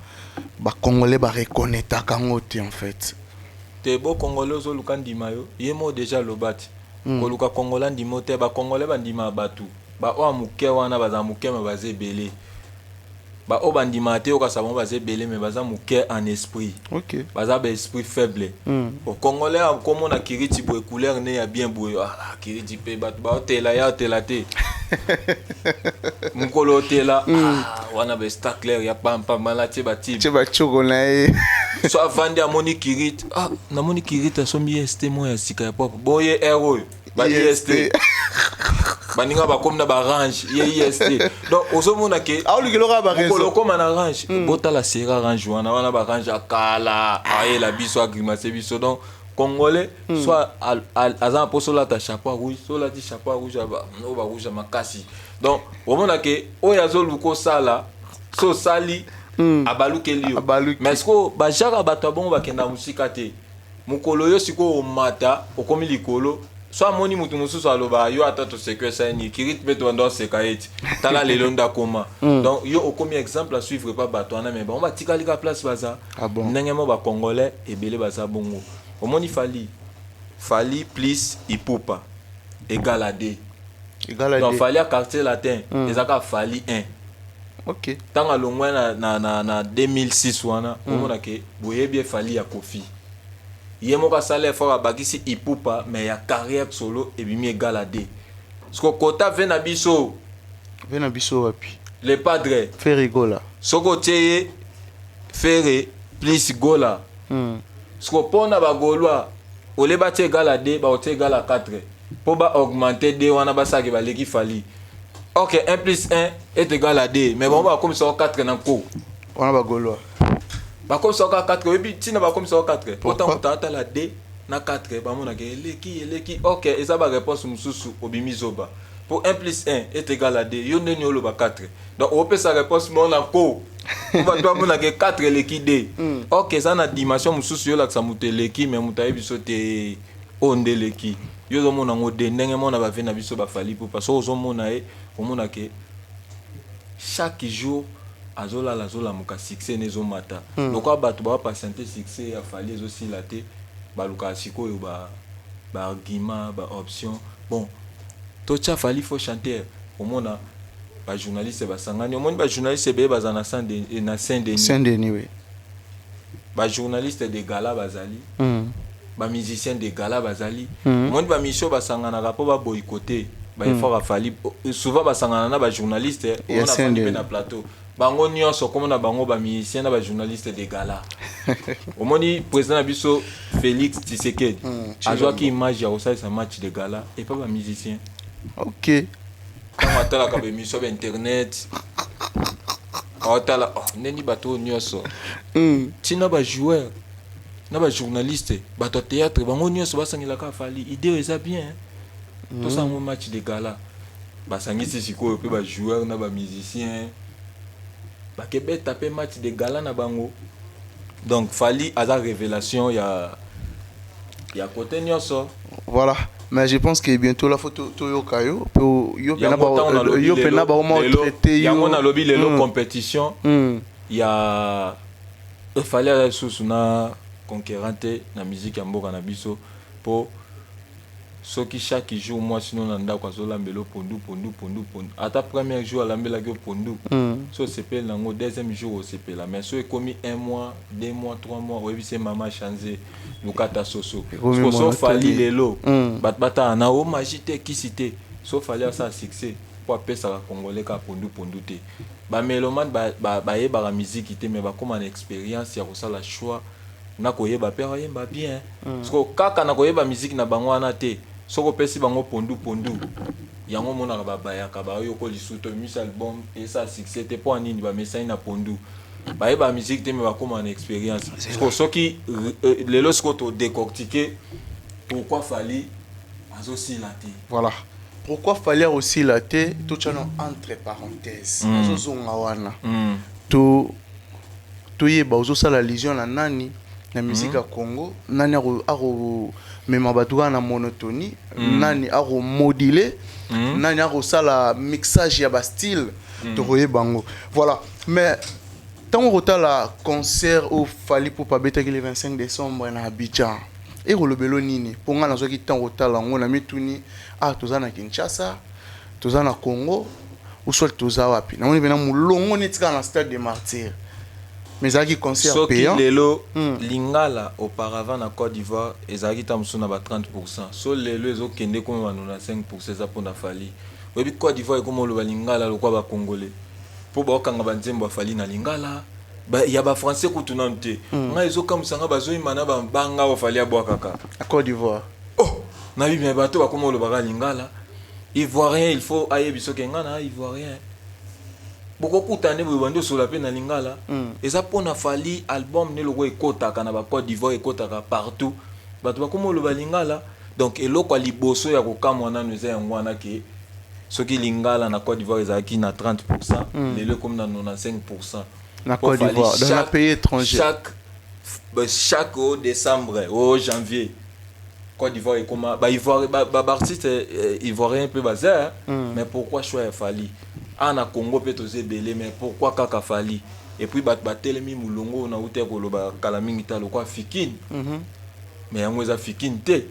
ba Congolais ba reconnaître kango te en fait? Te, bo Congolais ozoluka ndima yo ye mo déjà aloba ti koluka Congolais ndima te. Bacongolais bandima bato baoyo ya moke wana baza moke, mais baza ebele. Baoyo bandimaka te, yokasa bango baza ebele, mais baza moke en esprit. Baza baesprit faible. Bon, Congolais akomona kiriti boye, couleur ne ya bien boye, ah, kiriti mpe bato baotela ya otela te, mokolo otela, ah, wana ba clair ya pampamba na tie batibe. Tie bachoko na ye. So avandi, amoni kiriti, ah, namoni kiriti asombi IST moko ya sika ya propre boye, air oyo ba IST baninga bakomi na barange, ye IST. Donc ozomona ke aolukela kaka mokolo bareseau. Okóma na range, botala sera range wana, wana barange ya kala, ayela biso, agrimace biso. Donc Congolais soit aza na mposa olata chapeau ya rouge, so olati chapeau ya rouge oyo barouge ya makasi. Donc omona ke oyo azoluka osala, so osali, abalukeli yo. Abaluki. Mais sikoyo bajaka bato ya bongo bakenda mosika te. Mokolo yo sikoyo omata, okomi likolo, so amoni motu mosusu aloba yo ata toseko esali nini, kiriti mpe tobanda oseka ye ti tala lelo nde akoma. Donc yo okomi exemple à suivre pa bato wana, mais bango batikali ka place baza. Ah bon. Ndenge mo bacongolais ebele baza bongo. Omoni Fally, Fally plus Ipupa égale à 2. Égal à Donc deux. Fally ya Quartier Latin ezaka Fally 1. Ntango alongwa na 2006 wana, omona ke boyebi efali ya Kofi, ye moko asala effort, abakisi Ipupa, mais ya carrière solo ebimi égal à 2. Siko kota ve na biso. Ve na biso wapi? Le Padre. Ferre Gola. Soki otie ye Ferre plus Gola, siko mpona bagaulois ole batia égal à 2, baotia égal à 4 mpo baaugmente 2 wana, basalaki baleki Fally. Ok, 1 plus 1 est égal à 2, mais bango bakomisa 4 na nko. Wana bagaulois. Bakomisa kaka 4. Oyebi ntina bakomisa 4? Po Pourquoi? ntango moto atala 2 na 4, bamonaka eleki, eleki. Ok, eza baréponse mosusu obimi zoba, po 1 plus 1 est égal à 2, yo ndeni oloba 4, donc opesa réponse moko na ko po bato bamonaka 4 eleki 2. Ok, eza na dimension mosusu, yo olakisa moto eleki, mais moto ayebi so te oyo nde eleki. Yo ozomona yango de ndenge mona bave na biso bafally Ipupa. So ozomona ye, omona ke chaque jour azolala, azolamuka, succès ne ezomata. Lokola bato bawapatiente, succès ya Fally ezosila te, balukaka sikoyo baargument, baoption. Bon, totya Fally faux chanteur, omona bajournaliste basangani. Omoni bajournaliste ebele baza na Saint Denis. Saint Denis, oui. Bajournaliste de gala bazali, bamusicien de gala bazali. Omoni bamission basanganaka mpo baboycotte baeffort ya Fally. Souvent basangana na bajournaliste. Ya Omona Fally mpe Saint-Denis. na plateau, bango nyonso komona bango bamusicien na bajournaliste de gala. Omoni président na biso Félix Tshisekedi azwaki image ya kosalisa match de gala epa bamusicien. Ntango atalaka baémission bainternet, aotala, oh, ndeni bato oyo nyonso ntina bajoueur. Na bajournaliste, bato ya théâtre, bango nyonso basangelaka Fally. Idée oyo eza bien, tosala ngo match de gala. Basangisi sikoyo mpe bajoueur na bamusicien, bakebeta mpe match de gala na bango. Donc Fally aza révélation ya côté nyonso. Voilà, mais je pense que bientôt la photo toyoka yo po yo pena Yango ntango ba nalobi yo pena lelo- ba oma lelo- traité yo. Yango nalobi lelo, compétition ya Fally aza lisusu na concurrent te na musique ya mboka na biso, mpo soki chaque jour mwasi no na ndako azolambela yo pondu, pondu, pondu, pondu, ata premier jour alambelaki yo pondu, so osepeli nango, deuxième jour osepela. Mais so ekomi un mois, 2 mois, 3 mois, oyebi se mama change, luka ata soso. Ekomi so monotone. Fally lelo, bato batala na o magie te, kisi te. So Fally asala succès mpo apesaka Congolais kaka pondu pondu te. Bamélomane bayebaka miziki te, mais bakóma na expérience ya kosala choix na koyeba mpe bayemba bien. Siko kaka na koyeba miziki na bango wana te, soki opesi bango pondu pondu, yango omonaka babayaka, bayoko lisusu to misi album esala succès te. Mpo anini? Bamesani na pondu, bayeba musique te, mais bakóma na expérience. Siko soki lelo sikoyo todécortique pourquoi Fally azosila te. Voilà pourquoi Fally osila te. Totia no entre parenthèse, azozonga wana. To toyeba ozosala allusion na nani na musique ya Congo? Nani akomema bato kaka na monotonie? Nani akomodule? Nani akosala mixage ya bastyle? Tokoyeba yango. Voilà, mais ntango kotala concert oyo Fally Ipupa abetaki le 25 décembre na Abidjan, ekolobelo nini? Mpo ngai nazwaki ntango kotala yango na mituni: ah, toza na Kinshasa, toza na Congo ou soit toza wapi? Namoni mpena molongo neti kaka na Stade de Martyr, mais ezalaki concert Soki payant. lelo lingala auparavant na Côte d'Ivoire ezalaki ta mosusu na ba 30, so lelo ezokende komi ba 95, eza mpona Fally. Oyebi, Côte d'Ivoire ekoma oloba lingala lokwa bacongolais, mpo baokanga banzembo ya Fally na lingala. Ya bafrançais kutu nanu te. Ngai ezokamwisa nga, bazoyimba na bambanga oyo Fally abwakaka. Na Côte d'Ivoire. Oh, nayebi, me bato bakoma olobaka lingala. Ivoirien, il faut ayebi soki nga na Ivoirien bokokuta nde boye, bandi osola mpe na lingala. Eza mpona Fally. Album nde loko ekotaka na bacôte d'Ivoire, ekotaka partout, bato bakoma oloba lingala. Donc eloko ya liboso ya kokamwa nano eza yango wana, ke soki lingala na Côte d'Ivoire ezalaki na 30, lelo ekomi na 95. Na Côte d'Ivoire, dans un pays étranger. Chaque au décembre, au janvier, Côte d'Ivoire ekoma baivoire, baartiste ivoirien mpe baza. Mais pourquoi choix ya Fally? Awa na Congo mpe toza ebele, mais pourquoi kaka Fally? Et puis bato batelemi molongo oyo nauti ya koloba kala mingi ta lokwa Fikine, mais yango eza Fikine te,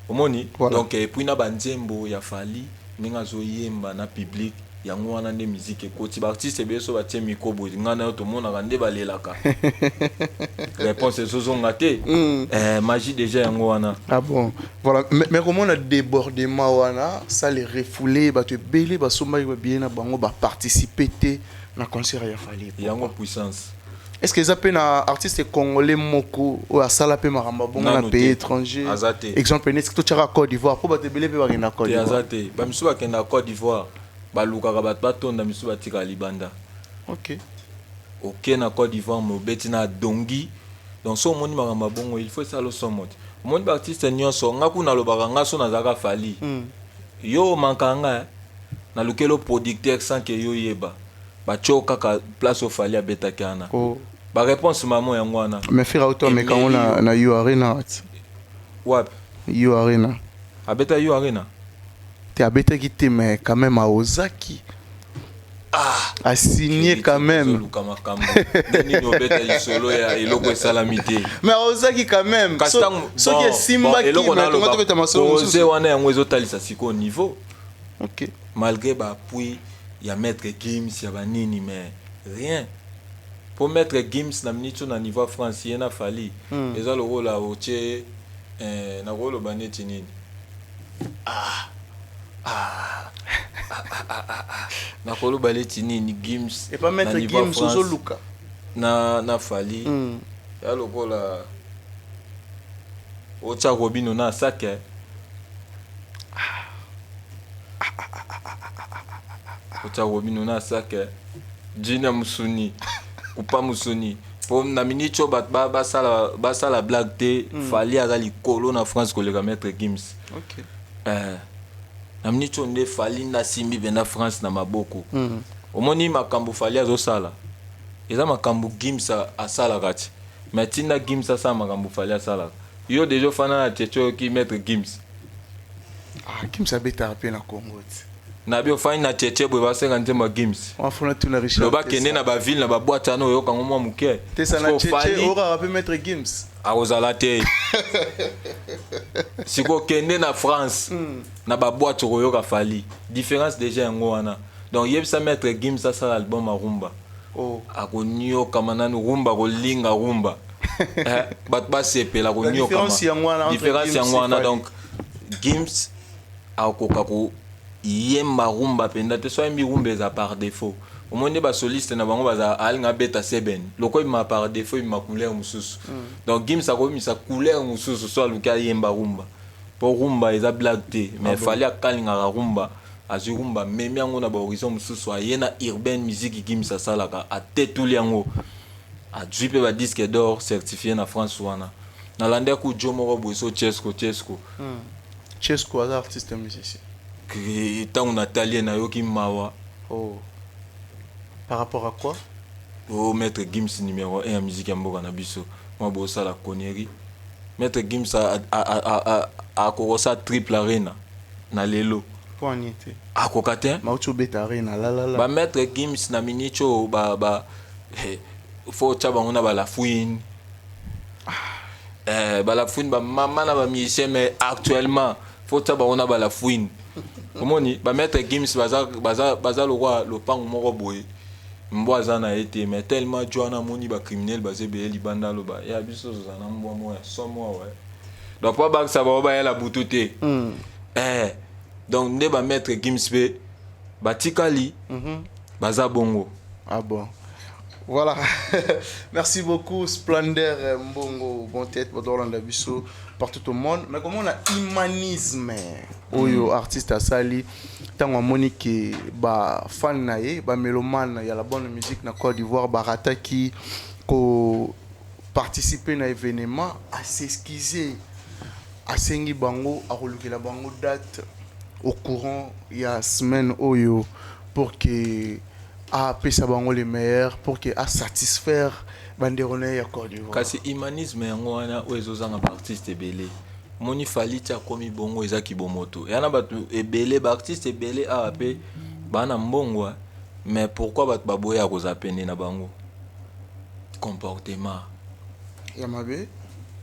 omoni? Voilà. Donc et puis na banzembo ya Fally, ndenge azoyemba na public, yango wana nde musique ekoti. Baartiste ebele so batie micro boye, ngai na yo tomonaka nde balelaka, réponse ezozonga te. Magie déjà yango wana. Ah bon, voilà. Mais comment on a débordement wana, ça les refoulé, bato ebele basombaki babillet na bango, baparticiper te na concert ya Fally? Yango puissance. Est ce que eza mpe na artiste congolais moko oyo asala mpe makambo ya bongo na Nanu pays te. étranger? Aza te. Exemple neti totiaka Côte d'Ivoire, mpo bato ebele mpe bakenda Côte Te, aza d'Ivoire. te. Bamisusu bakenda Côte d'Ivoire, balukaka bato batonda, misusu batikala libanda. Oke na Côte d'Ivoire, me obeti na dongi. Donc so omoni makambo ya bongo, il faut esala osomo te. Omoni baartiste nyonso, nga kuna alobaka, nga so nazalaka Fally, yo omanka nga, nalukeli producteur sans ke yo yeba, batie yo kaka place oyo Fally abetaki wana. Oh. Baréponse mamo yango wana. Mais Ferre auto ameka yango na U Arena ati. Wapi? U Arena. Abeta U Arena? Te, abetaki te, mais quand même aozaki asigné quand même. Ozoluka makambo nde nini? Obeta lisolo ya eloko esalami te. Mais aozaki quand même. Kasi Soki esimbaki, eloko mais tonga tobeta masolo oze mosusu. Wana yango ezotalisa sikoyo niveau. Malgré baappui ya Maître Gims, ya banini, mais rien. Po Maître Gims na miniti oyo na niveau ya France, ye na Fally eza lokola otie nakoloba neti nini? Ah. Nakoloba neti nini? Gims Epa na Maître niveau ya Gims France, ozoluka. na Fally ya lokola otya Robino na asake, otya Robino na asake, jina musuni kupa musuni. Po na minute oyo bato basala basala blague te. Fally aza likolo na France koleka Maître Gims. Na minute oyo nde Fally nde asimbi mpenza France na maboko. Omoni makambo Fally azosala eza makambo Gims asalaka ti, mais ntinda Gims asala makambo Fally asalaka, yo déjà ofanda na Tietie, oyoki Maître Gims? Ah, Gims abetaka mpe na Congo ti. Na bi ofandi na Tietie boye, basenga nzembo ya Gims. Wafuna tuna Richard. Loba kende na baville, na baboîte wana, oyokango mwa moke. Tesa na Sikoyo Tietie Fally okaka mpe Maître Gims. Akozala te. Sikoyo kende na France, na baboîte, okoyoka Fally. Différence déjà yango wana. Donc yebisa Maître Gims asala album ya rumba. Akoniokama nanu rumba, kolinga rumba. Bato basepela koniokama. Différence yango wana entre Différence Gims yango et wana. Fally. Donc Gims akoka koyemba rumba mpenza te. So ayembi rumba, eza par défaut. Omoni nde basoliste na bango baza, alinga abeta seben loko ebima par défaut, ebima couleur mosusu. Donc Gims akobimisa couleur mosusu so aluki ayemba rumba, mpo rumba eza blague te. Mais Fally akalingaka rumba, azwi rumba, amemi yango na bahorizon mosusu, aye na urbaine musique. Gims asalaka, atetuli yango, azwi mpe badisque d'or certifié na France wana. Nalandaki jo moko boye so Chesco, Chesco. Chesco aza artiste musicien. Ntango natali ye, nayoki mawa. Oh. Par rapport à quoi? O Maître Gims numéro 1 ya musique ya mboka na biso, mwa bosala connerie. Maître Gims akokosala Triple Arena na lelo. Mpo ani te? Akoka te. Mauti obeta Arena lalala. Bamaître Gims na miniti oyo faut otya bango na balafuine, balafuine, bamama na bamusicien. Mais actuellement faut otya bango na balafuine. Omoni bamaître Gims baza lokwa lopango moko boye, mbwa aza na ye te, mais tellement jo wana amoni bacriminel baza ebele libanda, aloba ya biso tozala na mbwa moko ya somo awa. Donc mpo bakisa bango bayela butu te. Donc nde bamaître Gims mpe batikali baza bongo. Ah bon. Voilà. Merci beaucoup, Splendeur Mbongo, bon tête, Bodolanda Biso, partout au monde. Mais comment on a humanisme oyo artiste asali ntango amoni ke bafan na ye, bamélomane ya la bonne musique na Côte d'Ivoire barataki ko participer na événement, as'excuse, asengi bango akolukela bango date au courant ya semaine oyo pour que apesa bango le meilleur, pour que asatisfaire bandeko na ye ya Côte d'Ivoire. Kasi humanisme yango wana oyo ezozanga baartiste ebele. Omoni Fally ti akomi bongo, ezaki bomoto eya na bato ebele, baartiste ebele awa mpe baa na mbongo. Mais pourquoi bato baboya kozala pene na bango? Comportement ya mabe.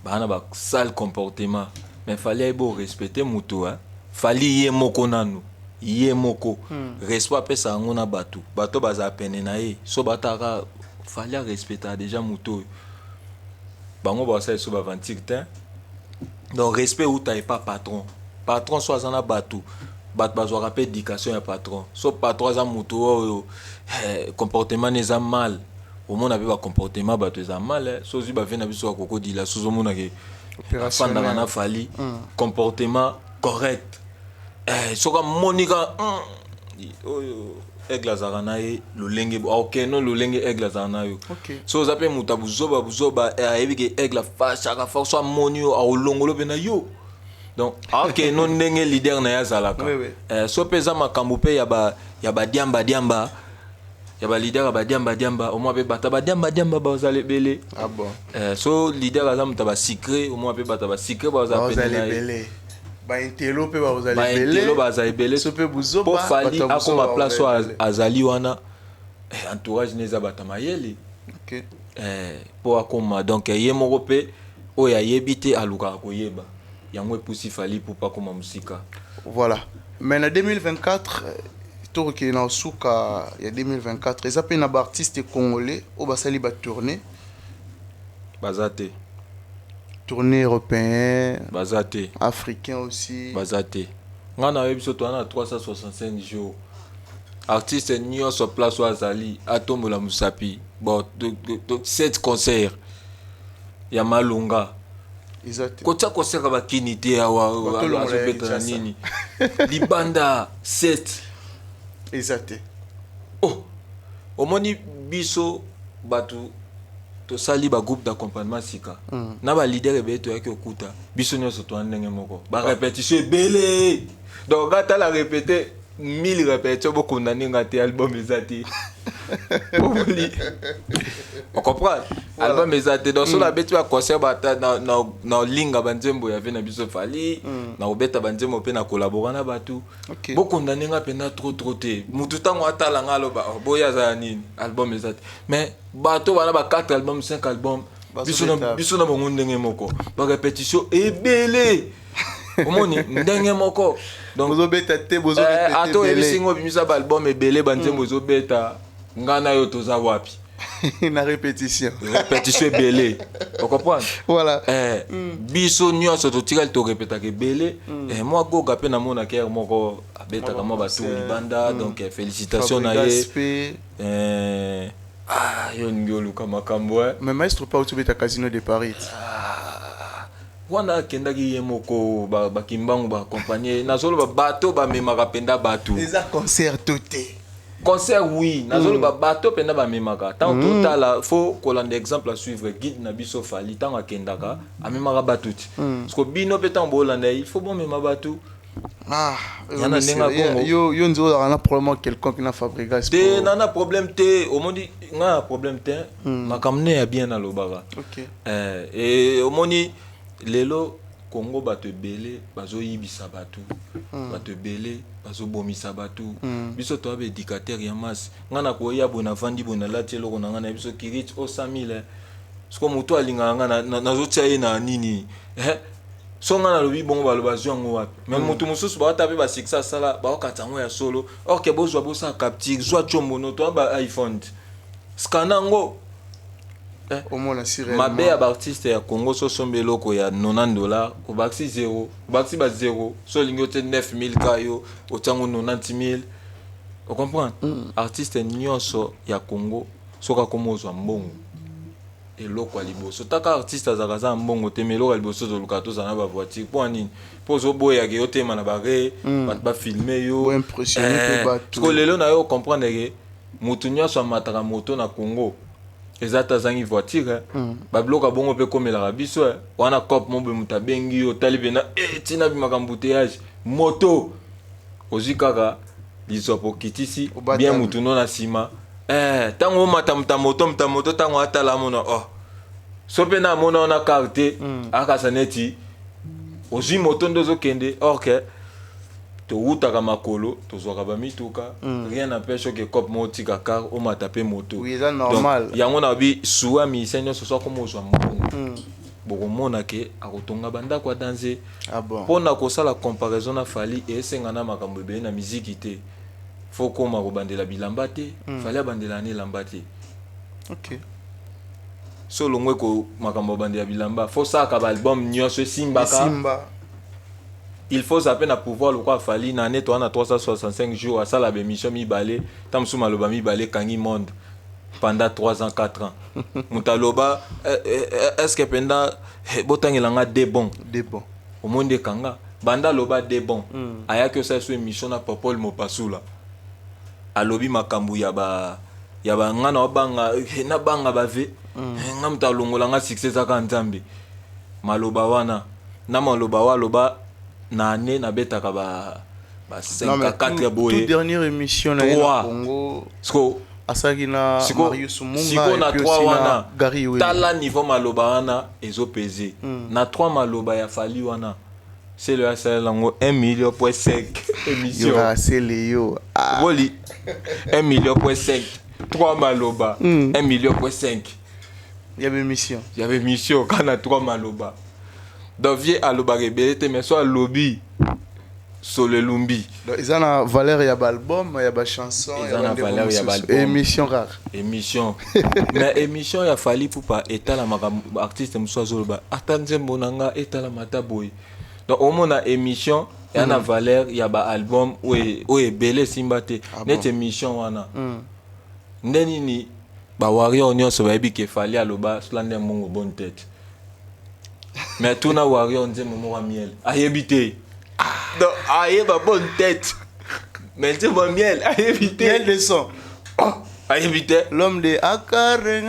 Baa na basale comportement. Mais Fally ayebi orespecte moto. Fally ye moko nanu, ye moko respect apesa yango na bato. Bato bazala pene na ye, so bataka Fally arespectaka déjà moto oyo bango basala so baventure te. Donc respect euta epa patron. Patron so aza na bato, bato bazwaka mpe éducation ya patron. So patron aza moto oyo comportement na eza mal, omona mpe bacomportement bato eza mal. So ozwi bave na biso ya kokodila, so ozomonake afandaka na Fally, comportement correct. Soki amoni ka oyo Aigle azalaka na ye, lolenge akokende, lolenge Aigle azalaka na yo. So oza mpe moto ya buzoba buzoba, ayebi ke Aigle afashaka fa, so amoni yo, akolongolo mpe na yo. Donc akende ndenge leader na ye azalaka. So mpe eza makambo mpe ya badiamba diamba, ya baleader ya badiamba diamba, omwa mpe bato ya badiamba diamba bazala ebele. Ah bon. So leader aza moto ya basucré, omwa mpe bato ya basucré bazala pene Bazala na ye. Ebele baintelo mpe bazala Baintelo ebele. baza ebele. So mpe buzoba, mpo Fally bato ya akoma buzoba place oyo bazala ebele. Azali wana, entourage ne eza bato ya mayele. Mpo akoma, donc ye moko mpe oyo ayebi te alukaka koyeba yango, epusi Fally mpo akoma mosika. Voilà. Mais na 2024, tokokende na suka ya 2024, eza mpe na baartiste congolais oyo basali batournée? Baza te. Tournée européen? Baza te. Africain aussi? Baza te. Ngai nayebi biso toza na 365 jours. Artiste nyonso place oyo azali atombola mosapi. Bon, 7 concert ya malonga. Eza te. Kotia concert ya bakini te awa. Batolongola ya Azobeta na Kinshasa. nini libanda 7. Eza te. Oh, omoni biso bato. Tosali bagroupe d'accompagnement sika na baleader ebele. Toyaki okuta biso nyonso toa ndenge moko, barépétition ebele. Donc nga tala, répété 1000 répétition, bokondane nga te, album eza te. Oboli ocomprendre, album eza te. Donc so nabeti baconcert, bata na olinga banzembo ya ve na biso Fally, na kobeta banzembo mpe na kolabora na bato. Bokondane nga mpenza trop trop te. Mutu ntango atala nga, aloba: "Oh, boye aza ya nini? Album eza te." Mais bato bana ba 4 album, 5 album, Bazobeta. Biso na bango ndenge moko, barépétition ebele, omoni ndenge moko. Donc bozobeta te, ata oyebisi bozorépéter. ngo, obimisa baalbum ebele, banzembo ezobeta, nga na yo toza wapi? Na répétition. Répétition ebele, ocomprendre? Voilà. Biso nyonso totikali torepetaka ebele. Mwa Goga mpe namonaka ere moko abetaka mwa batour libanda. Donc félicitation na ye. Fabregas mpe. Ah, yo olingi oluka makambo eh. Mais maestro pa otobeta Casino de Paris. Ah, wana akendaki ye moko, bakimbangu baaccompagne. Nazoloba bato bamemaka mpenza bato. Eza concert to te? Concert, oui. Nazoloba bato mpenza bamemaka. Ntango totala, faut kolanda exemple à suivre, guide na biso Fally. Ntango akendaka, amemaka bato ti. Parce que bino mpe, ntango bolanda ye, il faut bomema bato. Ah. Ya na ndenge ya Congo. Yo nzi ozalaka na problème quelconque na Fabregas? Te, na problème te. Omoni nga na problème te, makambo ne ya bien nalobaka. E omoni lelo Congo, bato ebele bazoyibisa bato, bato ebele bazobomisa bato. Biso toya baéducateur ya masse. Nga na koya boye, navandi boye, nalati eloko na ngai na biso kirit o 100 000. Siko moto alingaka nga, nazotia ye na nini, eh? So nga nalobi bongo, baloba azwi yango wapi? Mais moto mosusu baota mpe basuccès asala, baokata yango ya solo. Or ke bozwa, bosala capture, zwa tiombono to ba iPhone, scanner yango. Omona si Mabe ya baartiste ya Congo, so osombi eloko ya 90 dollar, obakisi 0, obakisi ba 0. So olingi otie 9000 ka, yo otiango 90 000. Ocomprendre? Artiste nyonso ya Congo, soki akoma ozwa mbongo, eloko ya liboso taka, artiste azalaka aza na mbongo te, mais eloko ya liboso toluka, tozala na bavoiture. Mpo ya nini? Mpo ozoboyaka yo tema na bare, bato bafilme yo. Boimpressionne mpe bato. Siko lelo na yo comprendre ke motu nyonso amataka moto na Congo eza te azangi voiture. Babiloko ya bongo mpe ekomelaka biso wana. Cop mo boye, moto abengi yo, otali mpena ntina bimaka embouteillage, moto ozwi kaka lisopo, okitisi. Obatami. Bien, mutu no na nsima, ntango omata moto moto moto moto, ntango atala, amona, oh, so mpe na amona wana kar te, akasa neti ozwi moto nde ozokende. Or ke towutaka makolo, tozwaka bamituka. Rien n'empêche oke cop mo, otika car, omata mpe moto. Oui, eza normal. Donc, yango na bi suwa musicien nyonso so akoma ozwa mbongo, bokomona ke akotonga bandako ya danse. Ah bon? Mpona kosala comparaison na Fally, esenga na makambo ebele na miziki te. Faut koma kobandela bilamba te. Fally abandela na elamba te. So olongwe ko makambo ya bandela bilamba, faut salaka baalbum nyonso esimbaka. Esimba. Il faut za mpe na pouvoir lokola Fally. Na année, toza na 365 jours, asala baémission mibale, ta mosusu maloba mibale ekangi monde pendant 3 ans, 4 ans. Moto aloba est ce que mpenza botangelanga de bon? De bon. Omoni nde ekanga banda aloba de bon. Ayaki osala so émission na Popol Mopasula, alobi makambo ya ba nga na obanga, nabanga bave nga, moto alongola nga succès ezaka Nzambe. Maloba wana na maloba wa aloba na année nabetaka ba 5 Non, mais à 4 tout, boye. toute dernière émission na ye na Trois. Congo, Siko asalaki na siko Marius Munga siko na et puis 3 aussi na wana, Gary Wele. tala niveau maloba wana ezopese na 3 maloba ya Fally wana. Selo asalela yango 1 million point 5 émission. Yo sele yo. Ah. Boli 1 million point 5, 3 maloba, 1 million point 5. Il y avait émission. Il y avait mission quand na 3 maloba. Donc vie alobaka ebele te, mais so alobi, solo elumbi. Donc eza na valeur ya baalbum, ya bachanson. Eza na valeur ya baalbum. Émission rare. Émission, mais émission ya Fally Ipupa etalamaka. Artiste mosusu azoloba ata nzembo na nga etalama ata boye. Donc omona émission eya na valeur ya baalbum oyo ebele esimba te. Ah bon? Neti émission wana, nde nini, bawarrior nyonso bayebi ke Fally aloba sola nde mbongo bonne tête, mais tuna warrior nzembo moko ya Miel, ayebi te. Donc ayeba bonne tête, mais nzembo ya Miel ayebi te. Miel de son. Ayebi te. L'homme de akare.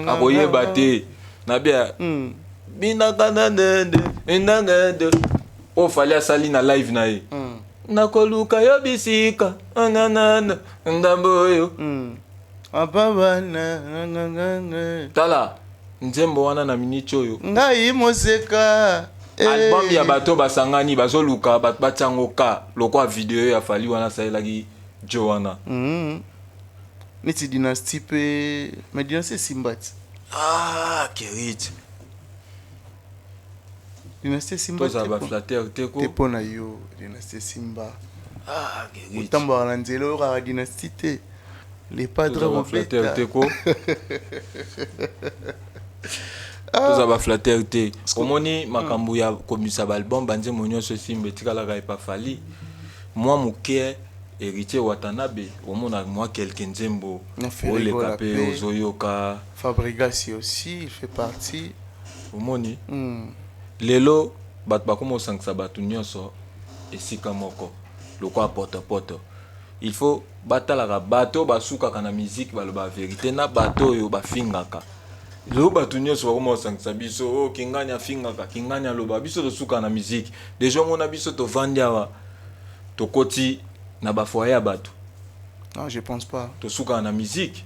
Akoyeba te. Na bia. Binaka na ndende, ndende. Oyo Fally asali na live na ye. Nakoluka yo bisika nanana ndambo oyo. Tala nzembo wana na minute oyo. Ngai moseka. Album ya bato basangani bazoluka bato batia yango ka lokwa video ya Fally wana asalelaki jo wana. Neti dynastie pe, mais dynastie esimba ti. Ah, Kerit. Dynastie esimba te. Tozala ba flatteur te ko. Te mpo na yo dynastie esimba. Ah, Kerit. Otambolaka na nzela oyokaka dynastie te. Le padre Tozala ba flatteur te ko. Tozala ba flatteur te. Omoni makambo ya komisa ba album ba nzembo nyonso esimba etikalaka epa Fally. Mwa moke Héritier Watanabe omona mwa quelque nzembo oleka pe ozoyoka. Fabregas aussi il fait partie. Omoni lelo bato bakoma kosangisa bato nyonso esika moko lokola potopoto. Il faut batalaka bato basukaka na musique baloba vérité na bato oyo bafingaka. Lelo bato nyonso bakoma kosangisa biso, oh, Kingani afingaka, Kingani aloba, biso tosukaka na musique. Déjà omona biso tovandi awa tokoti na ba foyer ya bato. Non, je pense pas. Tosukaka na musique.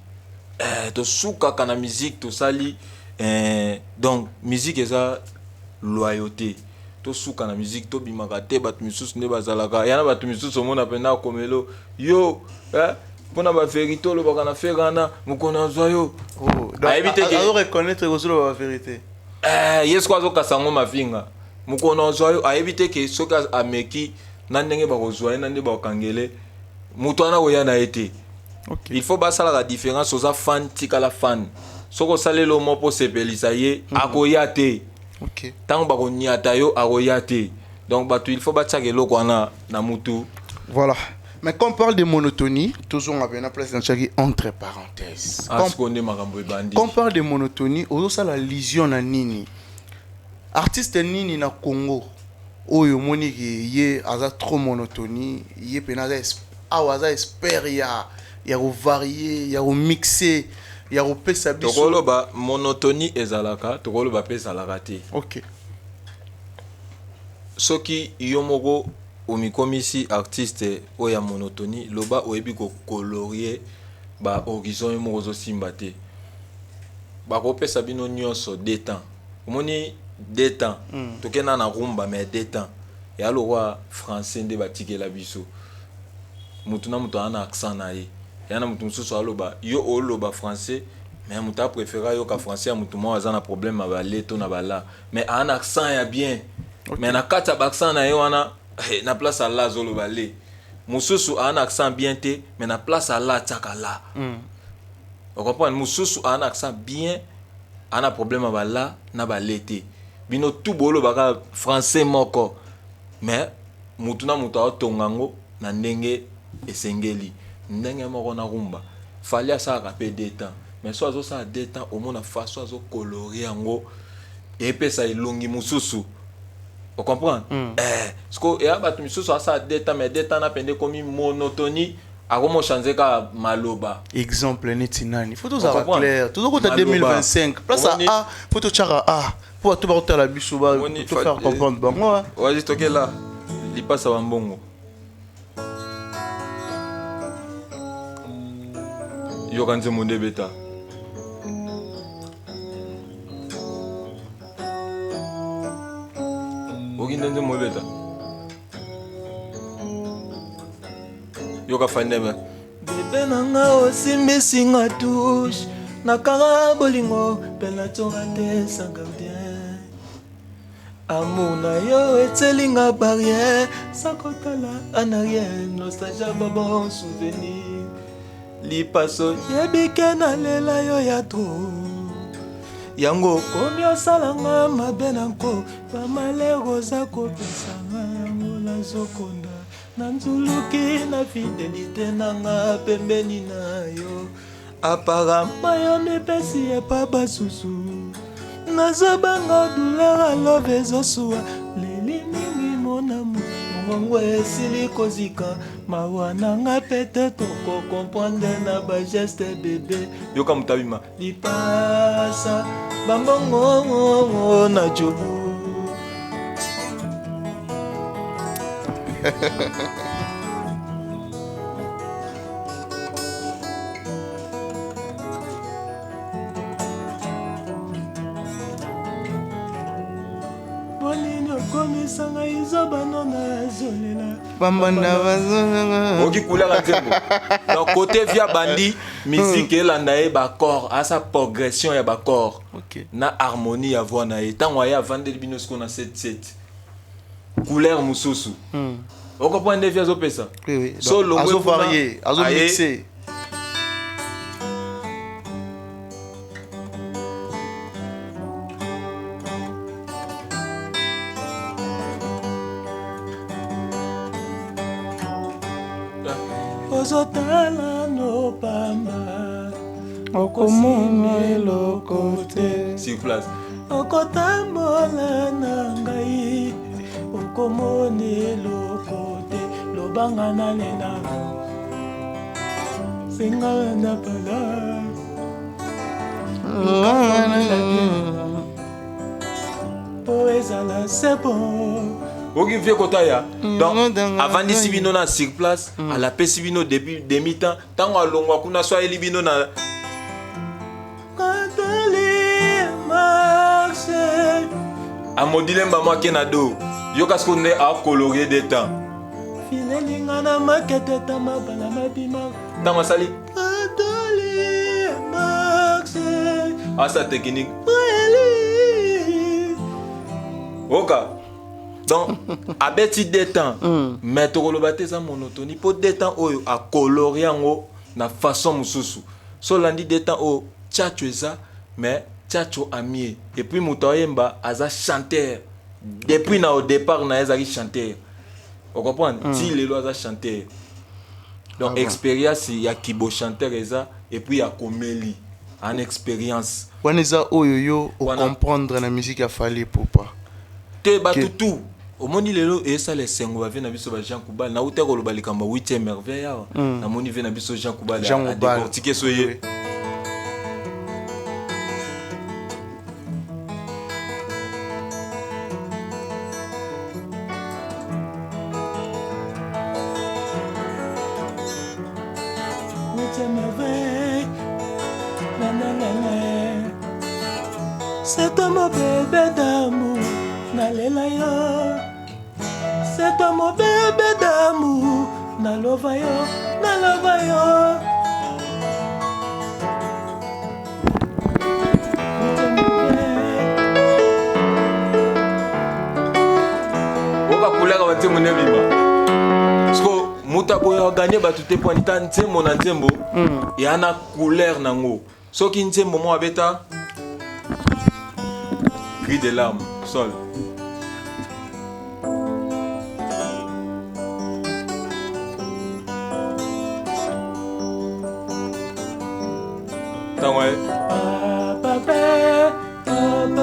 Tosukaka na musique, tosali donc musique eza loyauté. Tosuka na musique, tobimaka te bato misusu nde bazalaka. Yana bato misusu omona pena akomelo yo, mpona ba vérité olobaka na Ferre wana mokono azwa yo. Oh, ayebi te ke azo reconnaître kozoloba ba vérité. Ye siko azokasa yango mafinga. Mokono azwa yo, ayebi te ke soki ameki na ndenge bakozwa ye na nde bakokangele moto wana koya na ye te. Okay. Il faut basalaka différence, oza fan tikala fan. Soki osaleli yo moko osepelisa ye, akoya te. Okay. Tango bakoniata yo akoya te. Donc bato il faut batiaka eloko wana na mutu. Voilà. Mais quand on parle de monotonie, toujours on avait une place dans chaque entre parenthèses. Ah, ce qu'on est makambo ebandi. Quand on parle de monotonie, ozosala allusion na nini? Artiste nini na Congo oyo moni ke ye aza trop monotonie, ye pena aza awa aza expert ya ko varier, ya ko mixer, ya ko pesa biso. Tokoloba monotonie ezalaka, tokoloba pe ezalaka te. OK. Soki yo moko omikomisi artiste oyo ya monotonie, loba oyebi ko colorier ba horizon yo moko ozosimba te. Bakopesa bino nyonso deux temps. Omoni deux temps. Tokenda na rumba mais deux temps. Ya lokwa français nde batikela biso. Mutu na mutu ana accent na ye. Ya na mutu mususu aloba yo oloba français mais mutu a préférer yoka français ya mutu moko aza na problème ya ba le to na ba la. Mais ana accent ya bien. Okay. Mais na kati ya ba accent na ye wana na place ya la azoloba le. Mususu ana accent bien te mais na place ya la atiaka la. Vous comprenez? Mususu ana accent bien, ana problème ya ba la na ba le te. Bino tout bolobaka français moko mais mutu na mutu aotonga yango na ndenge esengeli. Ndenge moko na rumba. Fally asalaka pe deux temps. Mais so azosala deux temps omona façon azokolorer yango epesa elongi mosusu. Vous comprenez? Parce que ya bato misusu asala deux temps mais deux temps na pende komi monotonie akomo changer ka maloba. Exemple neti nani? Faut tozala Comprendre? clair. Tozokota Maloba. 2025. Place à Omoni- A, faut totiaka A. Po bato bakotala biso ba Omoni to faire comprendre bango. Wazi tokela lipasa wa mbongo. Yoka nzembo nde beta. Oki nde nzembo ebeta. Yoka fandeme. Bebe na nga osimbisi nga touche nakanga bolingo mpe natonga te sans gardien. Amour na yo etselinga barrière sans kotala en arrière, nostalgie ba bon souvenir. Lipaso yebi ke nalela yo ya trop. Yango okomi osalanga mabe na nko, ba malheur oza kopesanga yango nazokonda. Na nzuluki na fidelité nanga pembeni na yo. Apparemment yo mipesi epa basusu. Nazobanga douleur ya love ezosuwa. Leli mingi mon amour. Mongo esili kozika, mawa na nga peut-être okocomprendre na bageste bebe. Yoka moto abima lipasa bambongo na jobu. Bonini okomisa ngai zoba no nazolela Bambanda bazonga. Oki couleur ya nzembo. Donc côté via bandi musique elanda ye baccord, asa progression ya baccord. Na harmonie ya voix na ye. Ntango aye avandeli bino sikoyo na 7-7. Couleur mosusu. Okomprendre nde via azopesa? Oui, oui. So Donc, longwe azo kuna, varier, azo aye- mixer. Ozotala no pamba, Okomona eloko te. Sur place. Okotambola na ngai, okomona eloko te. Lobanga nalela, senga na pala, po ezala se bon. Oki vie kotaya. Donc avandisi bino na sur place, alapesi bino début demi temps, ntango alongwa kuna so ayeli bino na Katali marche. Amodile mbamo ake na do. Yoka siko nde acolorie de temps. Filelinga na makete tama bala mabima. Ntango asali Katali marche. Asa technique. Oka. Donc abeti deux temps. Mais tokoloba te eza monotonie po deux temps oyo acolori yango na façon mosusu. So olandi deux temps oyo tchatcho eza, mais tchatcho amie. Et puis moto ayemba aza chanteur. Depuis na au départ na ye azalaki chanteur. O comprendre? Ti lelo aza chanteur. Donc expérience ya kibo chanteur eza, et puis ya komeli en expérience. Wana eza oyo yo o Wana. comprendre na musique ya Fally Ipupa. Te bato tout. Omoni lelo esala esengo ba vie na biso ba Jean Kubal. Na uta koloba likambo ya 8e merveille awa. Namoni vie na biso Jean Kubal Jean a Kubal. décortiquer so ye. Oui. Huitième merveille. Na, na, na, na. C'est toi mon bébé d'amour, nalela yo. C'est toi mon bébé d'amour, nalova yo, nalova yo. Huitième merveille. Oka couleur ba nzembo nde bima. Parce que moto akoya gagner bato te po anita nzembo na nzembo, ya na couleur nango. Soki nzembo moko abeta cri de larmes, sol. Ntango ye. Papa, papa, na,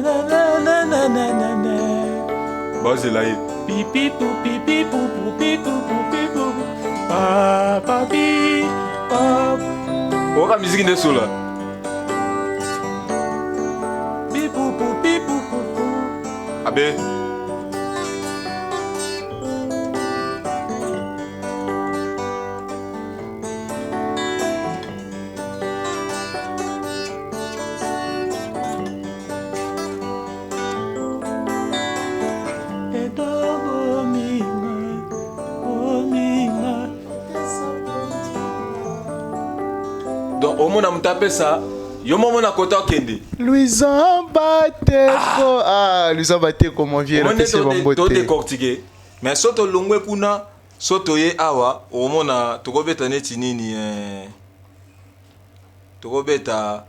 na, na, na, na, na, na. Bazela ye. Pipi, pou, pipi, pou, pou, pi, pou, pou, pi, pou. Papa, pi, pap. Oyoka musique nde sola. Pi, pou, pou, pi, pou, pou, pou. Abe. Donc omona moto apesa yo momo na kota okende. Louison Bateko. Ah, Louison Bateko, mon vieux, Omoni la pesi to bambote. décortiquer. Mais so tolongwe kuna, so toye awa, omona tokobeta neti nini, tokobeta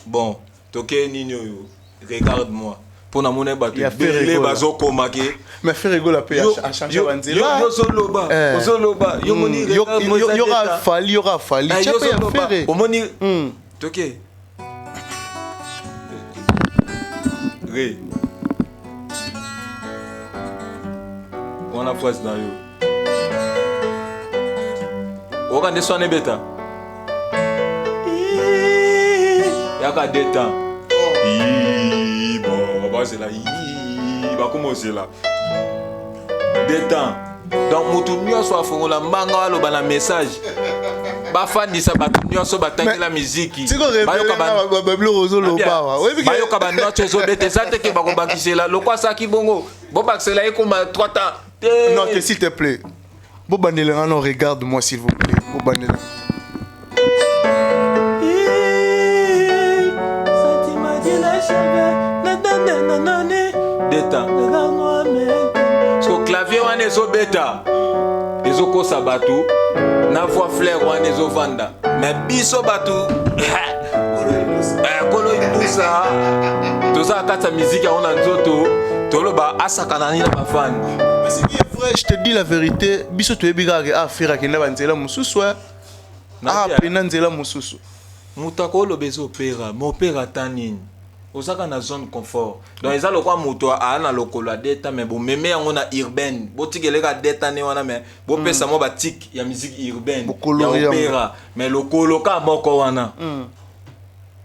bon, toke nini oyo, regarde-moi. Mpo namoni bato Ya ebele Ferre Gola. bazokoma ke. Mais Ferre Gola pe Yo, a changé yo, banzela. yo, yo ozoloba, ozoloba, yo moni regarde-moi Yo, eza yo teta. Fally, yo Fally. Ah, Tia yo pe ya ozoloba. Ferre. Omoni, toke. Ré. Wana phrase na yo. Oyoka nde swana ebeta. Yaka de temps. Bon, bazela. Bakoma ozela. De temps. Donc mutu nyonso afongola mbanga aloba na message. Bafandisa bato nyonso batangela miziki. Bayoka banote ezobeta eza te ke bakobakisela lokwa asaki bongo bobakisela ye koma 3 temps te. Non, te s'il te plaît. Bobandela nga non, regarde moi s'il vous plaît. Bobandela. Deta. Parce clavier wana ezobeta ezokosa bato na voix flair wana ezovanda mais biso bato kolo ibusa toza na kati ya miziki yango na nzoto toloba asakana nini na bafani. Mais ce qui est vrai, je te dis la vérité, biso toyebi kaka affaire akenda banzela mosusu, ah pena nzela mosusu. Moto akoloba eza opera, ma opera ata nini, ozaka na zone confort. Donc eza lokwa moto aa na lokolo ya deta, mais bomeme yango na urbaine, botikeleka deta ne wana, mais bopesa mwa batike ya musique urbaine ya opera, mais lokolo ka moko wana.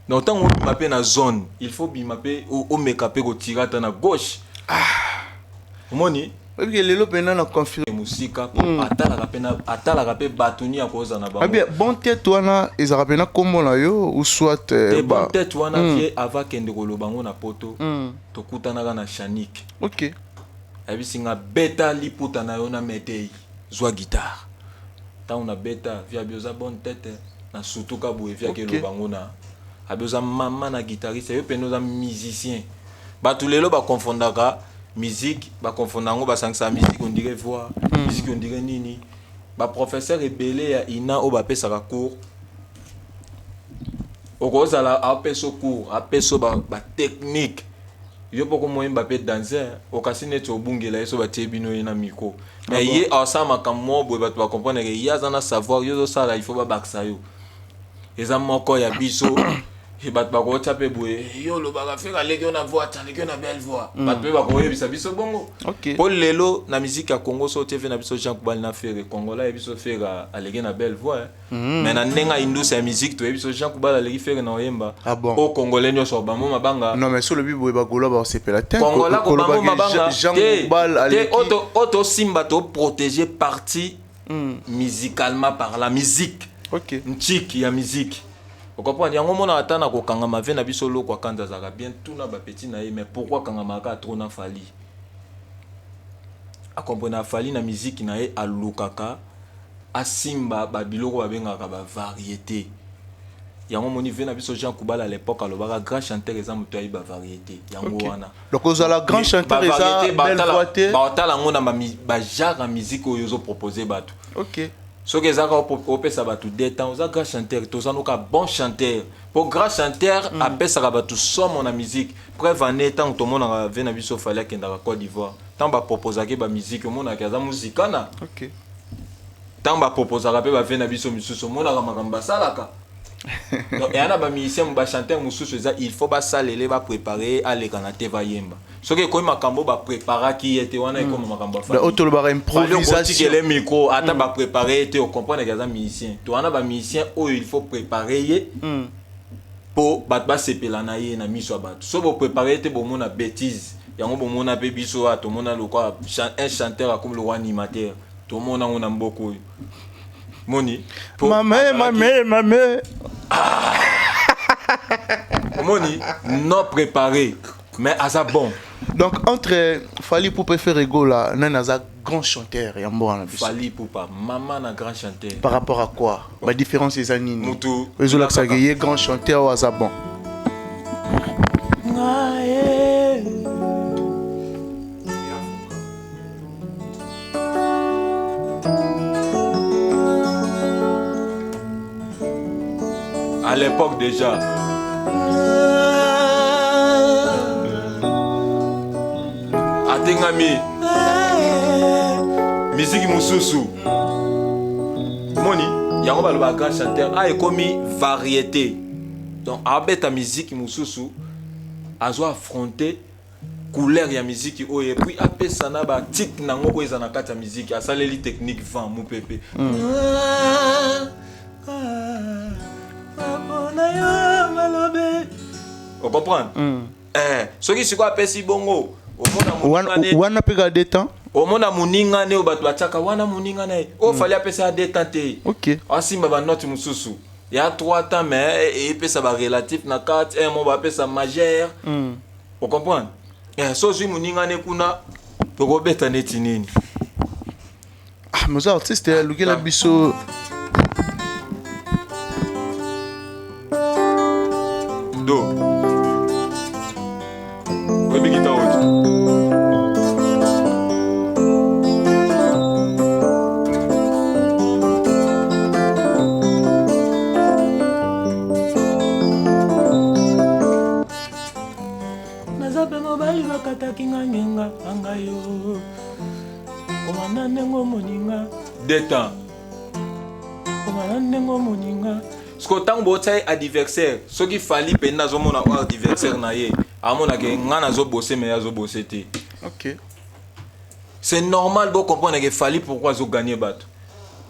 Donc ntango obima mpe na zone, il faut bima mpe omeka mpe kotira ata na gauche. Omoni? Oyebi lelo mpena na confirme mosika po atalaka mpe atalaka mpe bato ni ya kozala na bango. Bon tête wana ezalaka mpena nkombo na yo ou soit te? Bon tête wana, vie ava kende koloba ngo na poto, tokutanaka na Chanik. Ayebisi nga: beta liputa na yo na metei, zwa guitare. Ntango nabeta, vi abi: oza bonne tête. Na sutuka boye, vi ake eloba ngo na abi: oza mama na guitariste, yo pene oza musicien. Bato lelo bakonfondaka musique, bakonfonda yango, basangisaka musique, on dirait voix, musique, on dirait nini. Baprofesseur ebele ya ina oyo bapesaka cours, okozala apesa cours, apesa batechnique, yo mpo komoyemba mpe danser, okasi neti obungela ye so batie bino ye na micro, mais ye asala makambo moko boye, bato bacomprendre ke ye aza na savoir, yo ozosala, il faut babakisa yo. Eza moko ya biso e bato bakotya mpe boye: yo olobaka Ferre aleki yo na voix, aleki yo na belle voix. Bato mpe bakoyebisa biso bongo. Mpo lelo na musique ya Congo, so otie ve na biso Jean Kubali na Ferre, Congolais ayebi so Ferre aleki na belle voix, mais na ndenge ya indusa ya musique, toyebi so Jean Kubali aleki Ferre na oyemba. Ah bon? O Congolais nyonso bango mabanga. Non, mais so olobi boye, bagolo bakosepela te. Congolais kobango mabanga. Jean te. Kubal te. Aleki. Oyo tosimba, toprotéger partie musicalement par la musique. Ntiki ya musique, ocomprendre yango, omonaka ata na kokangama ve na biso loko akanza azalaka bien tuna bapeti na ye. Mais pourquoi akangamaka kaka trop na Fally? Akomprendre Fally na musique na ye, alukaka asimba babiloko babengaka bavariété. Yango moni ve na biso Jean Kubala à l'époque alobaka: grand chanteur eza moto ayebi bavariété. Yango wana. Donc ozala grand chanteur eza belle voix te? Baotala yango na bagenre ya musique oyo ozopropose bato. Soki ezaka opesa bato deux temps, oza grand chanteur, toza noka bon chanteur, po grand chanteur apesaka bato somo na musique. Preuve ane, ntango tomonaka ve na biso Fally akendaka Côte d'Ivoire, ntango baproposaki bamusique, omonaka aza muzikana. Ntango baproposaka mpe bave na biso misusu, omonaka makambo basalaka. Donc eya na bamusicien, bachanteur mosusu eza il faut basalele, baprépare, aleka na te, bayemba. Soki ekomi makambo bapreparaki ye te, wana ekoma makambo. Oyo tolobaka improvisation. Otikele micro, ata baprépare ye te, ocomprendre ke aza musicien. To wana bamusicien oyo il faut préparer ye mpo bato basepela na ye na miso ya bato. So boprépare ye te, bomona bêtise yango, bomona mpe biso awa, tomona lokwa un chanteur akomi lokwa animateur, tomona yango na mboka oyo moni. Mame, mame, mame. Omoni, non préparé, mais aza bon. Donc entre Fally Ipupa, Ferre Gola, nani aza grand chanteur ya mboka na biso? Fally Ipupa, mama na grand chanteur. Par rapport à quoi? Badifférence eza nini? Mutu ezolakisaka ye grand chanteur oyo aza bon. À l'époque déjà, atengami misiki mosusu, moni yango balobaka grand chanteur a ekomi variété. Donc abeta musique mosusu, azo affronter. Couleur ya miziki oyo, et puis apesa na batique nango oyo eza na kati ya miziki. Asaleli technique vent, mopepe. Ocomprendre? Eh, soki sikoyo apesi bongo, omona moninga ne- Wana mpe kaka deux temps. Omona moninga ne oyo bato batiaka wana, moninga na ye oyo Fally apesa ya deux temps te. Asimba banote mosusu ya trois temps, mais eyepesa barelatif na kati un mo bapesa majeur. Ocomprendre? Eh, so ozwi moninga ne kuna, tokobeta neti nini? Ah, mais oza artiste, alukela biso. Do oyebi guitare oyo? Naza mpe mobali, bakataki nga ngenga anga yo komanda ndenge omoninga deux temps, komanda ndenge omoninga. Siko ntango botia ye adversaire, soki Fally mpenza azomona oyo adversaire na ye, amonake nga nazobose, me ye azobose te. C'est normal bocomprendre ke Fally, pourquoi azoganye bato?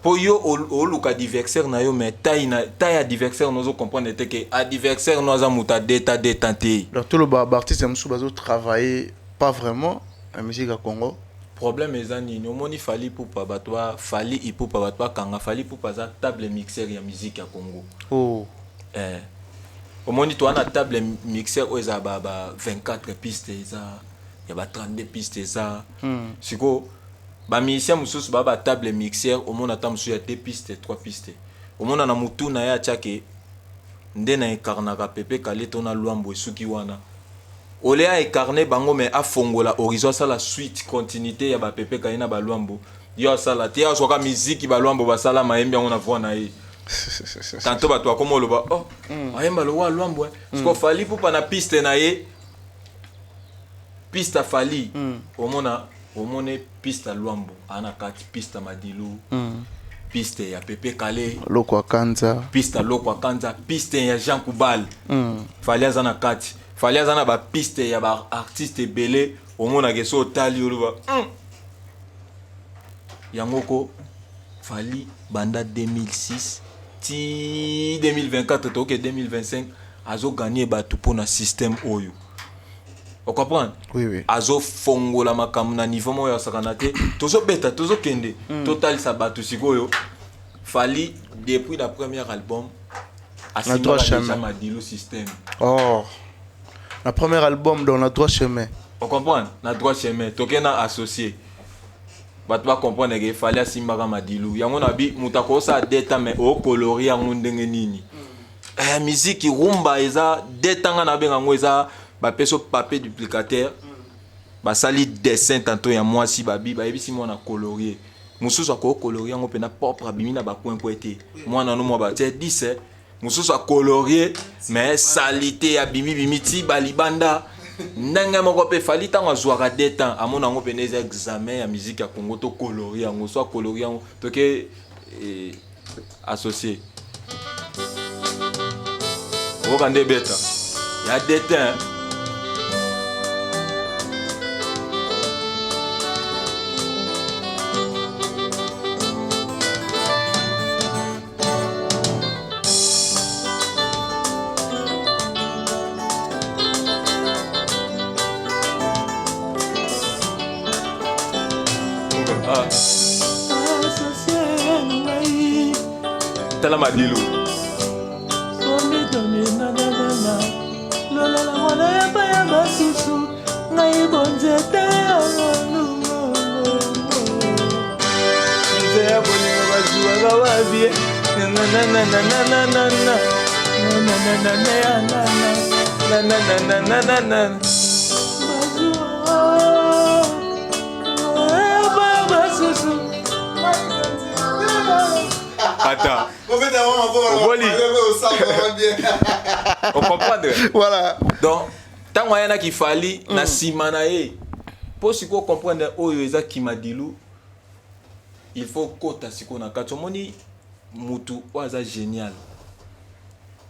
Mpo yo oluka adversaire na yo, mais taille na taille ya adversaire no, ozocomprendre te ke adversaire no aza moto adeta deta te. Donc toloba baartiste mosusu bazotravailler pas vraiment na musique ya Congo. Problème eza nini? Omoni Fally Ipupa, bato ba Fally Ipupa, bato bakanga Fally Ipupa aza table mixeur ya musique ya Congo. Eh. Omoni, toza na table mixeur oyo eza ba 24 piste, eza ya ba 32 piste eza. Sikoyo bamusicien mosusu baa batable mixeur, omona ata mosusu ya 2 piste, 3 piste. Omona na motu na ye atiake nde na incarnaka Pepe Kale to na Lwambo, esuki wana. Ole aincarne bango, mais afongola horizon, asala suite, continuité ya bapepe Kale na balwambo, yo asala te. Azwaka miziki balwambo basala, mayembi yango na voix na ye. Tantôt bato bakoma oloba: "Oh, ayemba lowa Lwambo." Siko Fally Ipupa na piste na ye, piste Fally, omona, omone piste ya Lwambo aa na kati, piste ya Madilu, piste ya Pepe Kale, Loko Akanza. Piste ya Loko Akanza, piste ya Jean Kubal. Fally aza na kati. Fally aza na bapiste ya baartiste ebele. Omonaka so otali, oloba: Yango ko Fally banda 2006 ti 2024, toke 2025, azoganye bato mpo na système oyo. Ocomprendre? Oui. Azofongola makambo na niveau moko ya sakana te. Tozobeta, tozokende, totalisa bato sikoyo. Fally depuis la première album Na droit asimbaka chemin. déjà Madilu système. Oh, na premier album, dans na droit chemin. Ocomprendre? Na droit chemin, toke na associé, bato bacomprendre ke Fally asimbaka Madilu. Yango na bi moto akosala deta, mais okolori yango ndenge nini? Eh, musique rumba eza deta, nga nabenga yango eza bapesi yo papier duplicateur, basali dessin tantôt ya mwasi, babi bayebisi mwana colorie. Mosusu akocolorie yango mpena propre, abimi na bacoin-coin te. Mwana no mwa batie 10, eh. Mosusu acolorie, mais saleté abimi bimi ti balibanda. Ndenge moko mpe Fally, ntango azwaka de temps, amona yango mpena eza examen ya musique ya Congo. Tocolorie yango, so acolorie yango, toke associé, okoka nde ebeta ya de temps. Ah. Tala Madilu. Lolela mwana ya ya basusu, ngai bonzete. Nzela ya bolingo bazwaka wapi? Nanananananana. Nananananana. Nananananana. Basusu. Ata Oboli. Ocomprendre? Voilà. Donc ntango ayanaki Fally na nsima na ye, mpo sikoyo comprendre oyo eza Kimadilu, il faut kota sikoyo na kati. Omoni mutu oyo aza génial,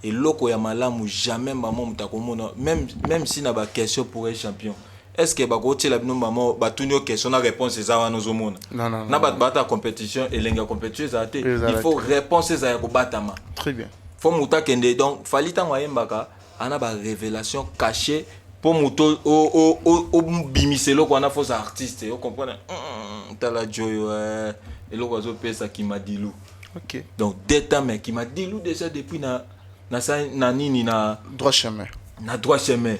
eloko ya malamu, jamais mamo moto akomona même si na baquestion pour un champion. Est ce que bakotiela bino mama batuni yo question na réponse eza wana ozomona? Non, non, non, Na bato bata compétition, elengi ya compétition ezala te. Ezala Il faut te. réponse ezala ya kobatama. Très bien. Faut moto akende. Donc Fally, ntango ayembaka, ana barévélation caché mpo moto obimisa eloko wana, faut za artiste ocomprendre. Tala joyo, eloko azopesa kimadilu. Donc deux temps, mais kimadilu déjà depuis na nini na Droit chemin. Na droit chemin,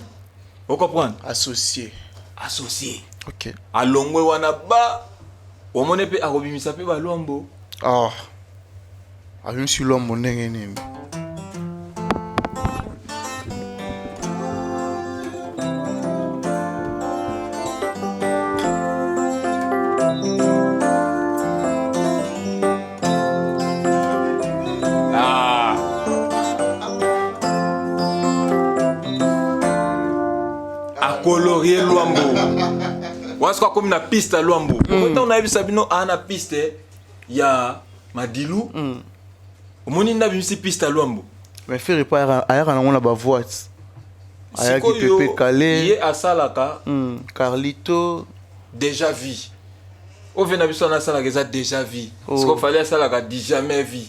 ocomprendre. Associé. Associé. Alongwe wana, ba omoni mpe akobimisa mpe balwambo. Oh, abimisi lwambo ndenge nini? Ah. Akolorie lwambo wana soki akomi na piste ya lwambo. Ntango nayebisa bino aa na piste ya madilu, omoni nde abimisi piste ya lwambo. Mais Ferre epa ayaka nango na bavoite, ayaki Sikoyo, Pepe Kale. Ye asalaka Carlito. Déjà vu oyo na biso wana asalaka eza déjà vu. Oh. Sikoyo Fally asalaka du jamais vu.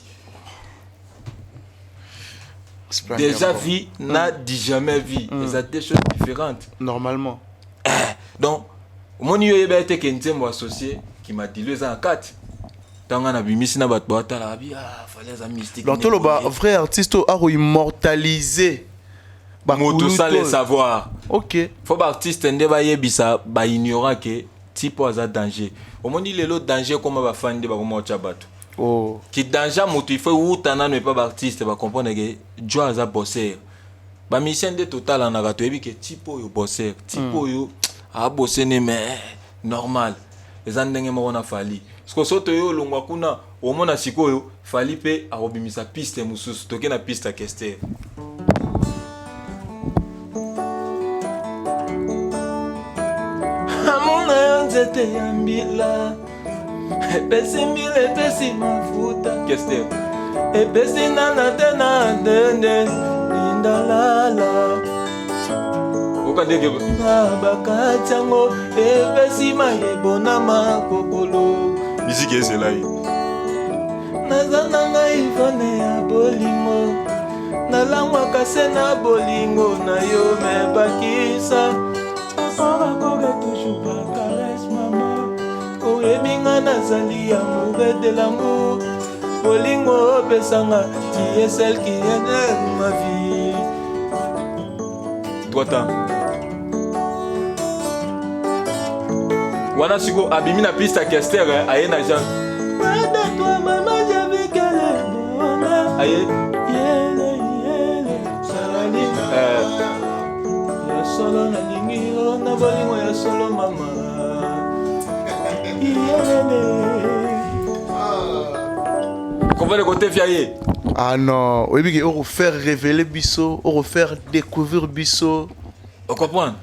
Déjà vu na du jamais vu eza deux choses différentes. Normalement. Donc omoni, yo oyeba ete ke nzembo associé kimadilu eza na kati. Ntango nabimisi na bato baotala, babi: "Ah, Fally aza mystique." Donc toloba vrai artiste oyo akoimmortaliser. Moto sans le savoir. Faut baartiste nde bayebisa baignorant ke type oyo aza danger. Omoni lelo danger ekoma, bafani nde bakoma otya bato Oh. ki danger. Moto il faut ewuta nano epa baartiste, bacomprendre ke jo aza bosser. Bamusicien nde totalanaka, toyebi ke type oyo bosser, type oyo abose ne, mais normal eza ndenge moko na Fally. Siko so toye olongwa kuna, omona sikoyo Fally mpe akobimisa piste mosusu. Toke na piste ya Kester. Amona yo nzete ya mbila epesi mbila, epesi mafuta. Kester epesi nana te na ndende lindalala. Oka ndenge na bakati yango epesi mayebo na makokolo. Miziki ezela ye. Naza na ngai ivone ya bolingo, nalangwaka se na bolingo na yo. Me bakisa akorakoka toujours bacaresse. Mama, oyebi nga nazali amoureux de l'amour. Bolingo opesanga, tu es celle qui est de ma vie. Trois temps wana siko abimi na piste ya Kester, aye na Jean. Toi, mama, j'ai vu que le bonheur aye yele yele salali ya solo. Nalingi yo na bolingo ya solo, mama, yelele. Comprendre côté fia ye. Ah non, oyebi ke okofaire révéler biso, okofaire découvrir biso. Ocomprendre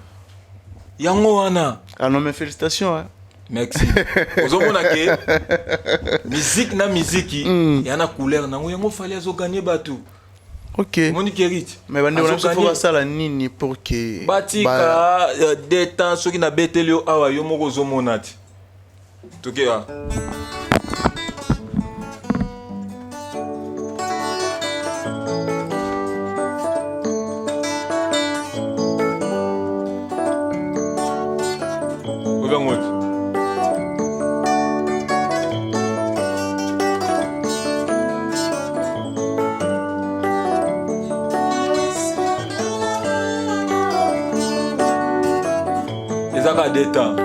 yango wana. Ah non, mais félicitations, hein. Merci. Ozomona ke musique na miziki ya na couleur nango, yango Fally azoganye bato. Omoni kerite. Mais bandeko na biso, faut basala nini pour que Batika de temps soki nabeteli yo awa, yo moko ozomona te. Toke awa. Obengo te. Eza kaka de temps.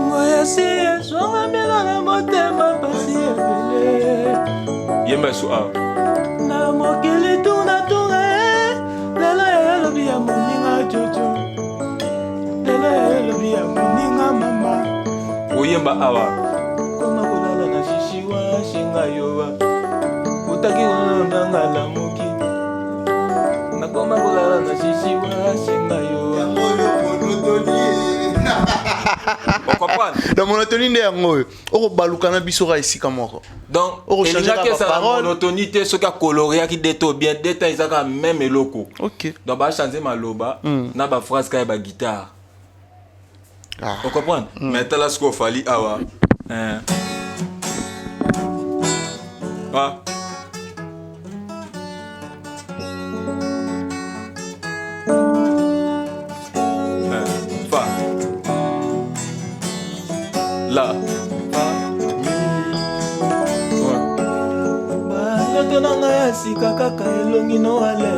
Ngoyasi ezwangamela na motema pasi ebele. Yemba esu awa. Na mokili tuna tuna, lelo elobi ya moninga jojo, lelo elobi ya moninga mama. Oyemba awa. Koma kolala na shishiwa shinga yoba utaki konanga lamuki. Nakoma kolala na shishiwa shinga yoba. Ocomprendre? Na monotonie nde yango oyo okobaluka na biso kaka esika moko. Donc Okochange elingaki kaka ezala baparole. Monotonie te soki akoloriaki de to bien de temps, eza kaka même eloko. Donc bachange maloba na baphrase kaka ya baguitare. Ah. Ocomprendre? Mais tala sikoyo Fally awa. Eh. Ah. Eh, Fa. La. Fa. Mi. Ouais. Bandoto na ngai ya sika kaka elongi no ale.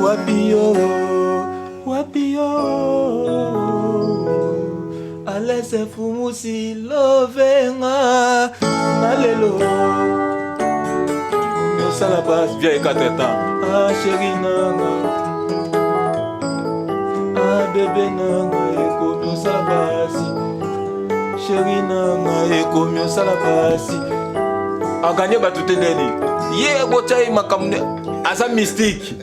Wapi yo, wapi yo, alese fumusi lovenga na lelo. Osala base via ekata temps. Ah chéri nanga, ah bébé nanga, ekomi osala pasi. Chéri nanga, ekomi osala pasi. Aganye bato te ndeni ye botya ye makambo aza mystique.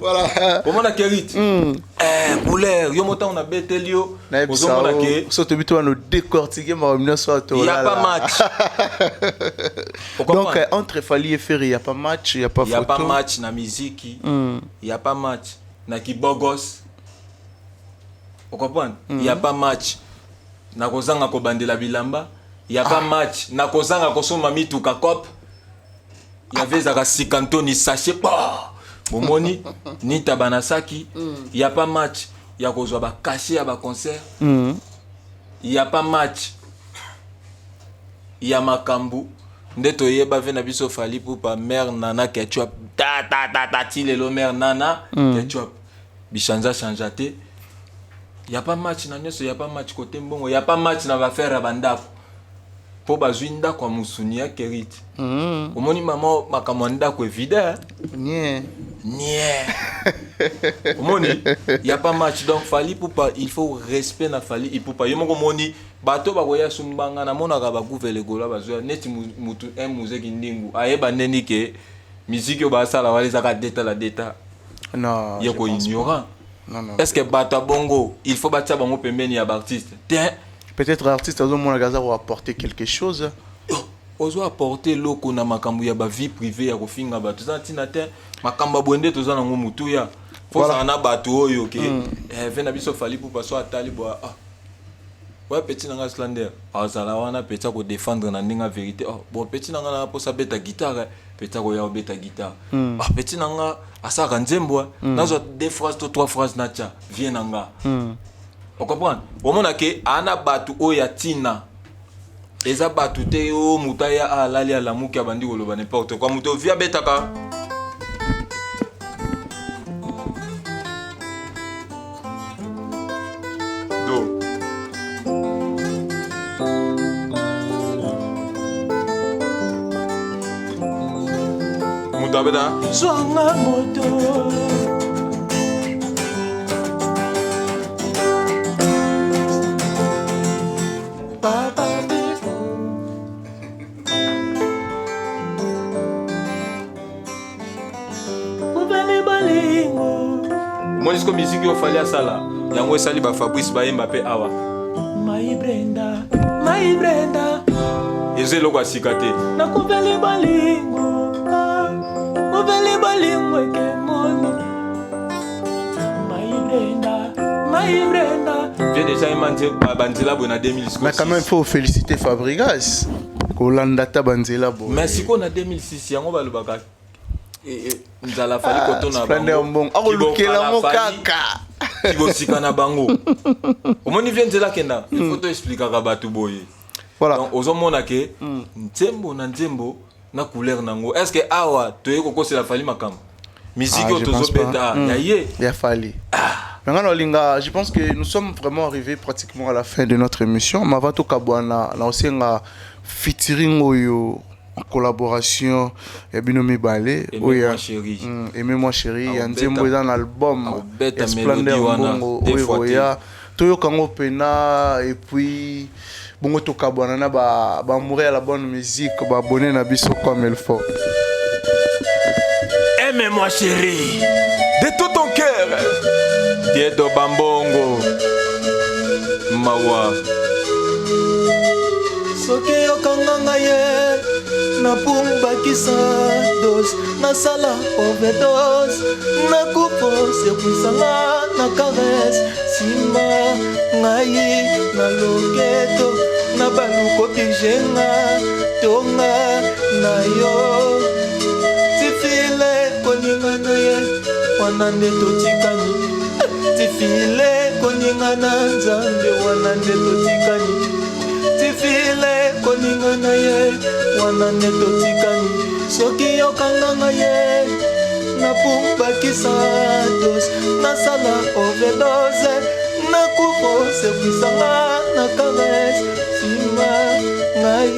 Voilà. Omona kerite eh, couleur yo motango nabeteli yo ozomona ke so tobi to wana décortiquer makambo nyonso oyo y a pas tolala. match. Donc entre Fally et Ferré, il y a pas match, il y a pas y a photo. pas match na miziki, y a pas match na kibogos, ocomprendre? Y a pas match na kozanga kobandela bilamba, y a pas match na kozanga kosomba mituka cop yave ezalaka sikantoni sachet ba bomoni nitaba na saki. Y a pas match ya kozwa bacachet ya baconcert. Y a pas match ya makambo nde toyeba ve na biso Fally Ipupa, mare nana ketchup ta ta ta ta ti lelo mare nana ketchup bichangea changea te. Ya pas match na nyonso, ya pas match kote mbongo, ya pas match na baaffaire ya bandako mpo bazwi ndako ya mosuni ya kerite. Omoni mama, makambo ya ndako evide. Nie. Nie omoni, y a pas match. Donc Fally Ipupa, il faut respect na Fally Ipupa. Ye moko omoni bato bakoya sumbanga, namonaka bakuvele gola bazwa neti mutu un muzeki ndingu ayeba ndeni ke miziki oyo basala wana ezaka deta la deta. Non. Ye Je ko pense pas. ignorant. Non, non. Est ce que bato ya bongo il faut batia bango pembeni ya baartiste te? Peut-être artiste azomona gaza ko apporter quelque chose. Ozwa apporte eloko na makambo ya bavie privée ya kofinga bato eza na ntina te. Makambo ya boye nde toza nango motuya. Fozala na bato oyo ke ve na biso Fally Ipupa so atali boya, ah oya petit na nga Slander azala wana, petit akodefendre na ndenge ya vérité. Oh, bon, petit na nga na mposa abeta guitare, petit akoya kobeta guitare. Ah, petit na nga asalaka nzembo, nazwa deux phrases to trois phrases natya vie na nga. Ocomprendre? Omona ke aa na bato oyo ya ntina eza bato te oyo moto aya alali alamuki abandi koloba n'importe quoi. Moto ovi abetaka do. Moto abeta Zwanga moto. Papa. Mobali bolingo. Omoni siko miziki oyo Fally asala yango esali bafabrice bayemba mpe awa. Mai Brenda, Mai Brenda. Eza eloko ya sika te. Nakubeli bolingo, ah, mobeli bolingo ekemoni. Mai Brenda, Mai Brenda. Vie déjà yema banzela boye na 2006. Mais quand même, il faut féliciter Fabregas. Kolanda ta banzela bo. Mais sikoyo na 2006 yango balobaka nzala Fally kotona. Splendeur mbongo. Akolukela ngo kaka. Kibosika na bango. Omoni vie nzela akenda, il faut toexplikaka bato boye. Voilà. Donc ozomona ke nzembo na nzembo na couleur nango. Est ce que awa toye kokosela Fally makambo misiki oyo je pense tozobeta pas. ya ye? Ya Fally. Maintenant, Olinga, je pense que nous sommes vraiment arrivés pratiquement à la fin de notre émission. Mava tokabwana na osenga featuring oyo en collaboration ya bino mibale. Aimez-moi Oyo chérie. Aimez-moi chérie ya Aobeta- nzembo eza na album aobeta ya Splendeur mélodie wana Mbongo deux oyo fois te. oya toyoka yango mpena et puis bongo tokabwana na baamoureux ya la bonne musique, baabonné na biso comme il faut. Aimez-moi chérie de tout ton cœur. Diedo Bambongo. Mawa. Soki yokanga ngai ye. Napumbakisa dose, nasala overdose, nakufa sekwisa nga na caresse, simba ngai na loketo, na baluko pigenga tonga na yo tifile kolinga na ye wana nde totikani, tifile kolinga na Nzambe wana nde totikani, tifile kolinga na ye wana nde totikani. Soki yokanganga ye, napumbakisa dose, nasala overdose, nakufa osekwisanga na caresse, simba ngai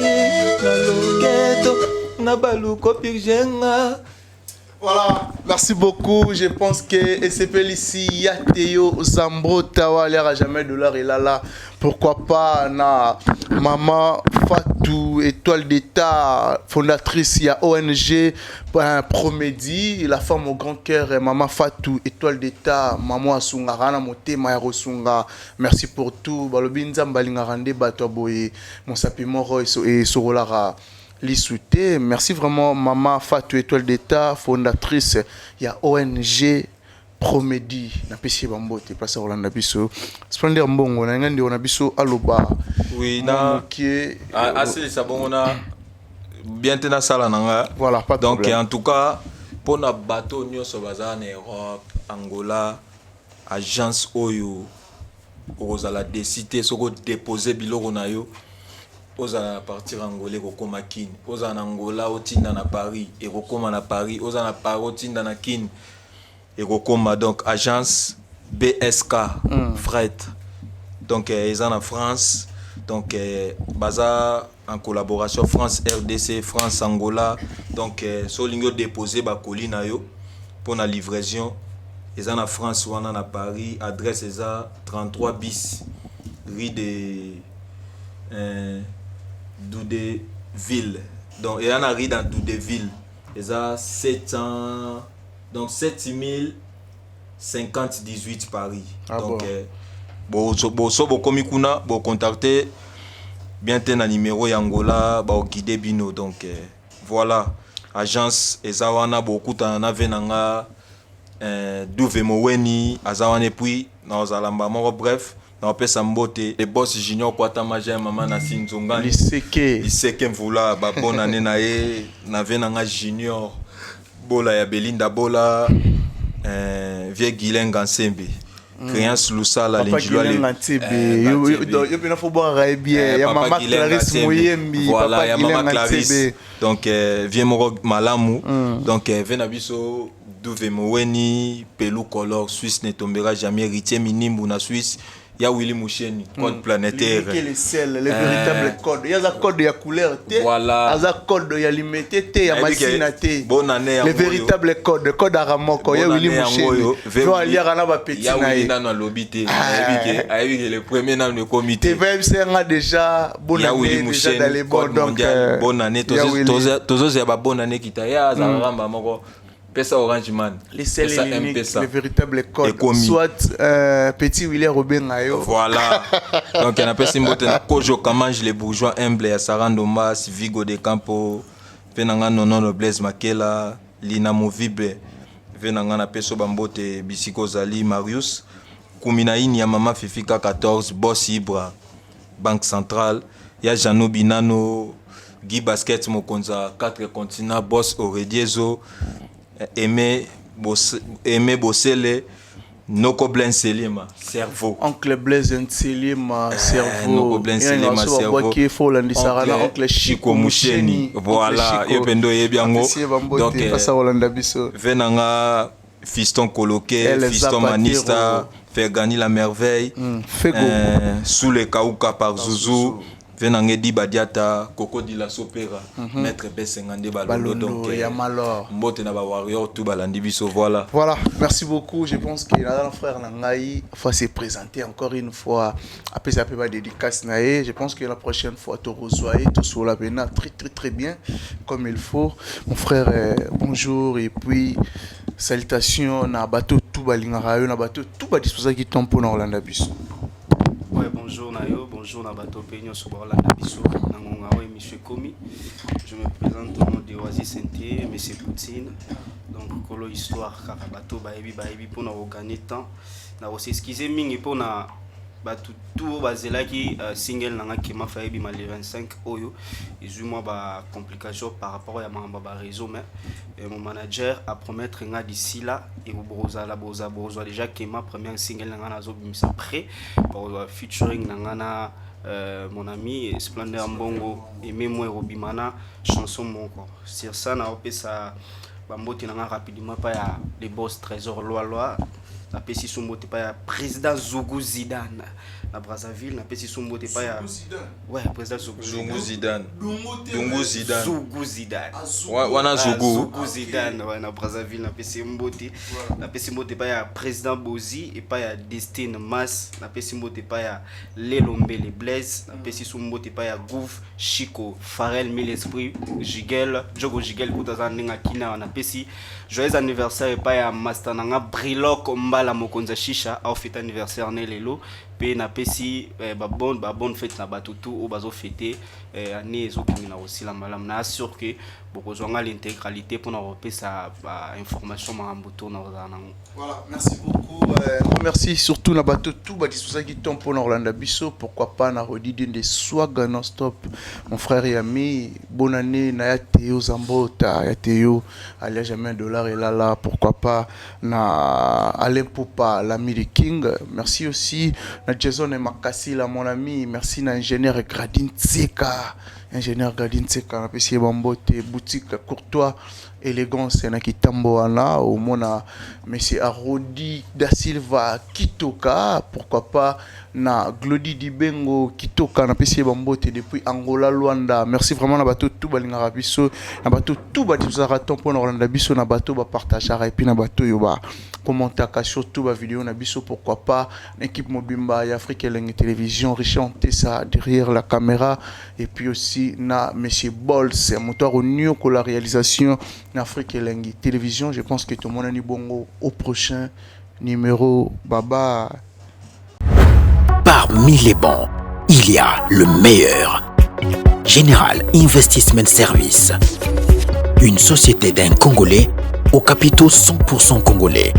na loketo, na baluko pirgenga. Voilà, merci beaucoup. Je pense que SCPL ici, ya Théo Zambro Tawa, l'air à jamais dollar et là là. Pourquoi pas na maman Fatou, étoile d'État, fondatrice, il y a ONG Promédie, la femme au grand cœur, maman Fatou, étoile d'État, maman Asunga, Rana Motema ya Rosunga. Merci pour tout. Balobi Nzambe alingaka nde bato boye, mon moro et sorolara lisu te. Merci vraiment, maman Fatou, étoile d'État, fondatrice ya ONG Promédie. Napesi ye bambote place kolanda biso. Splendeur Mbongo na ngai, ndeko na biso aloba. Oui, na mokie. Asilisa bongo na bien te, nasala na nga. Voilà, pas de Donc problème. en tout cas, mpona bato nyonso baza na Europe, Angola, agence oyo okozala desi te soki odepose biloko na yo. Ozala na partir Angola, ekokóma Kine. Ozala na Angola, otinda na Paris, ekokóma na Paris. Ozala na Paris, otinda na Kine, ekokóma. Donc agence BSK Fret, donc eza na France. Donc baza en collaboration France RDC, France Angola. Donc so olingi odepose bakoli na yo mpo na livraison, eza na France wana, na Paris. Adresse eza 33 bis rue de Doudeville. Donc eza na rue dans Doudeville, eza 700, donc 7050 18 Paris. Ah donc bon. Boso bokomi kuna, bocontacte bien te na numéro ya Angola, baoguide bino. Donc voilà, agence eza wana, bokutana na ve na nga Duve Moweni, aza wana. Et puis naozala mba moko. Bref, naopesa mbote le boss Junior Kwatama, Jean, mama na Sinzongani. Liseke. Liseke Mvula, babonne année na ye na ve na nga Junior Bola ya Belinda Bola, vieux Guilain Gansembe, Créance Lusala. Papa Guilain Ntsebe, yo mpena fo bwakaka ye bien, ya mama Clarisse Moyembi. Voilà, Papa ya mama Guilain Clarisse. Ntsebe. Donc vieux moko malamu. Donc ve na biso Duve Moweni, Pelu Color Suisse, ne tombera jamais, héritier Minimbu na Suisse, ya Willy Musheni, code planétaire. L'unique et le seul, le véritable code. Aza code ya couleur te. Voilà. Aza code ya Limete te, ya Nayebi ke Masina te. Bonne année Le yango oyo. véritable code, code aramoko, ya Bonne Willy année yango Musheni. oyo, ve No Willy- aliaka na bapeti ya na Willy ye. nano alobi te, ayebi ke le premier nano ekomi te te. vayebisa nga déjà bonne Ya Willy année déjà Musheni, dans les bons code donc mondial, bonne année. ya Willy. Tozozela ba bonne année kita ya azalaka mba moko pesa Orange Man. Les seuls pesa et l'unique, M-Pesa. le véritable code. Ekomi. Soit petit Willy Robenga yo. Voilà, donc napesi mbote na Kojo Kamange, le bourgeois humble ya Sarandomas, Vigo de Campo mpe na nga Nonono Blaise Makela Lina Movible mpe na nga. Napesi yo bambote bisika ozali. Marius kumi na ini ya mama Fifika 14, Boss Ibra, Banque Centrale, ya Jano Binano, Guy Basket, mokonzi ya 4 continent, Boss Orediezo, Aimé Aimé Bosele, Noko Blaise Selima cerveau. Oncle Blaise Nselima cerveau. Noko Blaise Nselima cerveau. Bwaki fo olandisaka na oncle Chico Musheni. Voilà, yo mpe nde oyebi yango. Donc pasa kolanda biso. Ve na nga Fiston Koloke, El Fiston Zapatero. Manista, Fergani la merveille, Fego. Sous le Kauka par Zuzu, ve na nga Edi Badiata, Koko Dila Sopera, Maître Besenga nde Balondo. Balondo, Donc ya Malor. mbote na bawarrior tout balandi biso, voilà. Voilà, merci beaucoup. Je pense que là, frère na ngai faut se présenter encore une fois. Après ça peut pas dédicace na ye. Je pense que la prochaine fois tu reçois tout sur la pena très très très bien comme il faut. Mon frère, bonjour et puis salutations na bato tout balingaka yo, na bato tout ba disposa qui tombe pour na kolanda biso. Ouais, bonjour na yo, bonjour na bato mpe nyonso baolanda biso na ngonga oyo. émission ekomi. Je me présente au nom de Oasis Sainté, monsieur Poutine. Donc kolo histoire kaka bato bayebi bayebi mpona kogagner temps, na kos'excuser mingi mpona bato tu oyo bazelaki single na nga Kema fa yebima le 25 oyo ezwi mwa bacomplication par rapport ya makambo ya baréseau. Mais mon manager apromettre nga d'ici là bozala bozwa déjà Kema, première single na nga nazobimisa prêt, bozwa featuring na nga na mon ami Splendeur Mbongo Aimé mo ekobima na chanson moko. Sur ça, naopesa bambote na nga rapidement pa ya le boss Trésor Lwalwa. Napesi so mbote pa ya président Zougou Zidane na Brazzaville. Napesi so mbote pa ya, ouais, président Zougou. Zungu Zidane, Dungu Zidane. Zougou Zidane. Wana Zougou. Zougou Zidane, ouais, na Brazzaville, napesi mbote. Napesi mbote pa ya président Bozi epai ya Destine Mas. Napesi mbote epai ya Lelo Mbele Blaise. Napesi so mbote epai ya Gouv Chico Farel Mille Esprit Jigel Jogo Jigel kuta aza ndenge akina. Napesi joyeux anniversaire epai ya master na nga Brilok Mbala, mokonzi ya shisha, aofete anniversaire ne lelo. Mpe napesi babonne fête na bato tu oyo bazofete année ezokende na kosila malamu. Na assure ke bokozwa nga l'intégralité mpona kopesa bainformation makambo to na kozala nango. Voilà, merci beaucoup. Merci surtout na bato tout badisposaki temps pour Orlando biso. Pourquoi pas na Rodi de Swag non stop. Mon frère et ami, bonne année na ya Théo Zambota, ya Théo alias jamais dollar et là là, pourquoi pas na Alain Poupa, l'ami de King. Merci aussi na Jason et Makassi là, mon ami. Merci na ingénieur Gradin Tseka. Ingénieur Gradin Tseka, na pesi bambote boutique Courtois élégance na kitambo wana omona monsieur Arodi da Silva Kitoka, pourquoi pas na Glody Dibengo Kitoka, na pesi bambote depuis Angola Luanda. Merci vraiment na bato tout balingaka biso, na bato tout badifusaka temps mpona kolanda biso, na bato bapartageaka et puis na bato oyo bacommentaka surtout bavideo na biso. Pourquoi pas na équipe mobimba ya Afrique Elengi Télévision, Richard Ntessa derrière la caméra et puis aussi na monsieur Bols, moto akoniokola la réalisation na Afrique Elengi Télévision. Je pense que tomonani bongo au prochain numéro. Baba. Parmi les bons, il y a le meilleur. General Investment Service. Une société d'un Congolais aux capitaux 100% congolais.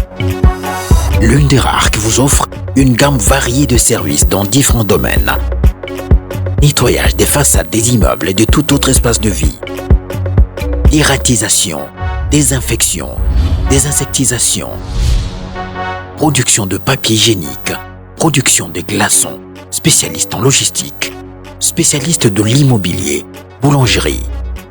L'une des rares qui vous offre une gamme variée de services dans différents domaines. Nettoyage des façades des immeubles et de tout autre espace de vie. Dératisation, désinfection, désinsectisation, production de papier hygiénique, production de glaçons, spécialiste en logistique, spécialiste de l'immobilier, boulangerie,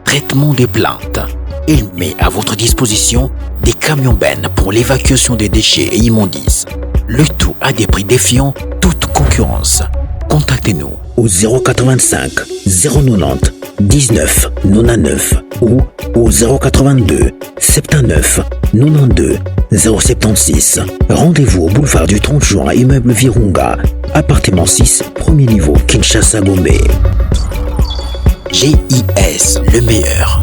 traitement des plantes. Il met à votre disposition des camions bennes pour l'évacuation des déchets et immondices. Le tout à des prix défiant toute concurrence. Contactez-nous au 085 090 19 99 ou au 082 79 92 076. Rendez-vous au boulevard du 30 juin, immeuble Virunga, appartement 6, premier niveau, Kinshasa Gombe. GIS, le meilleur.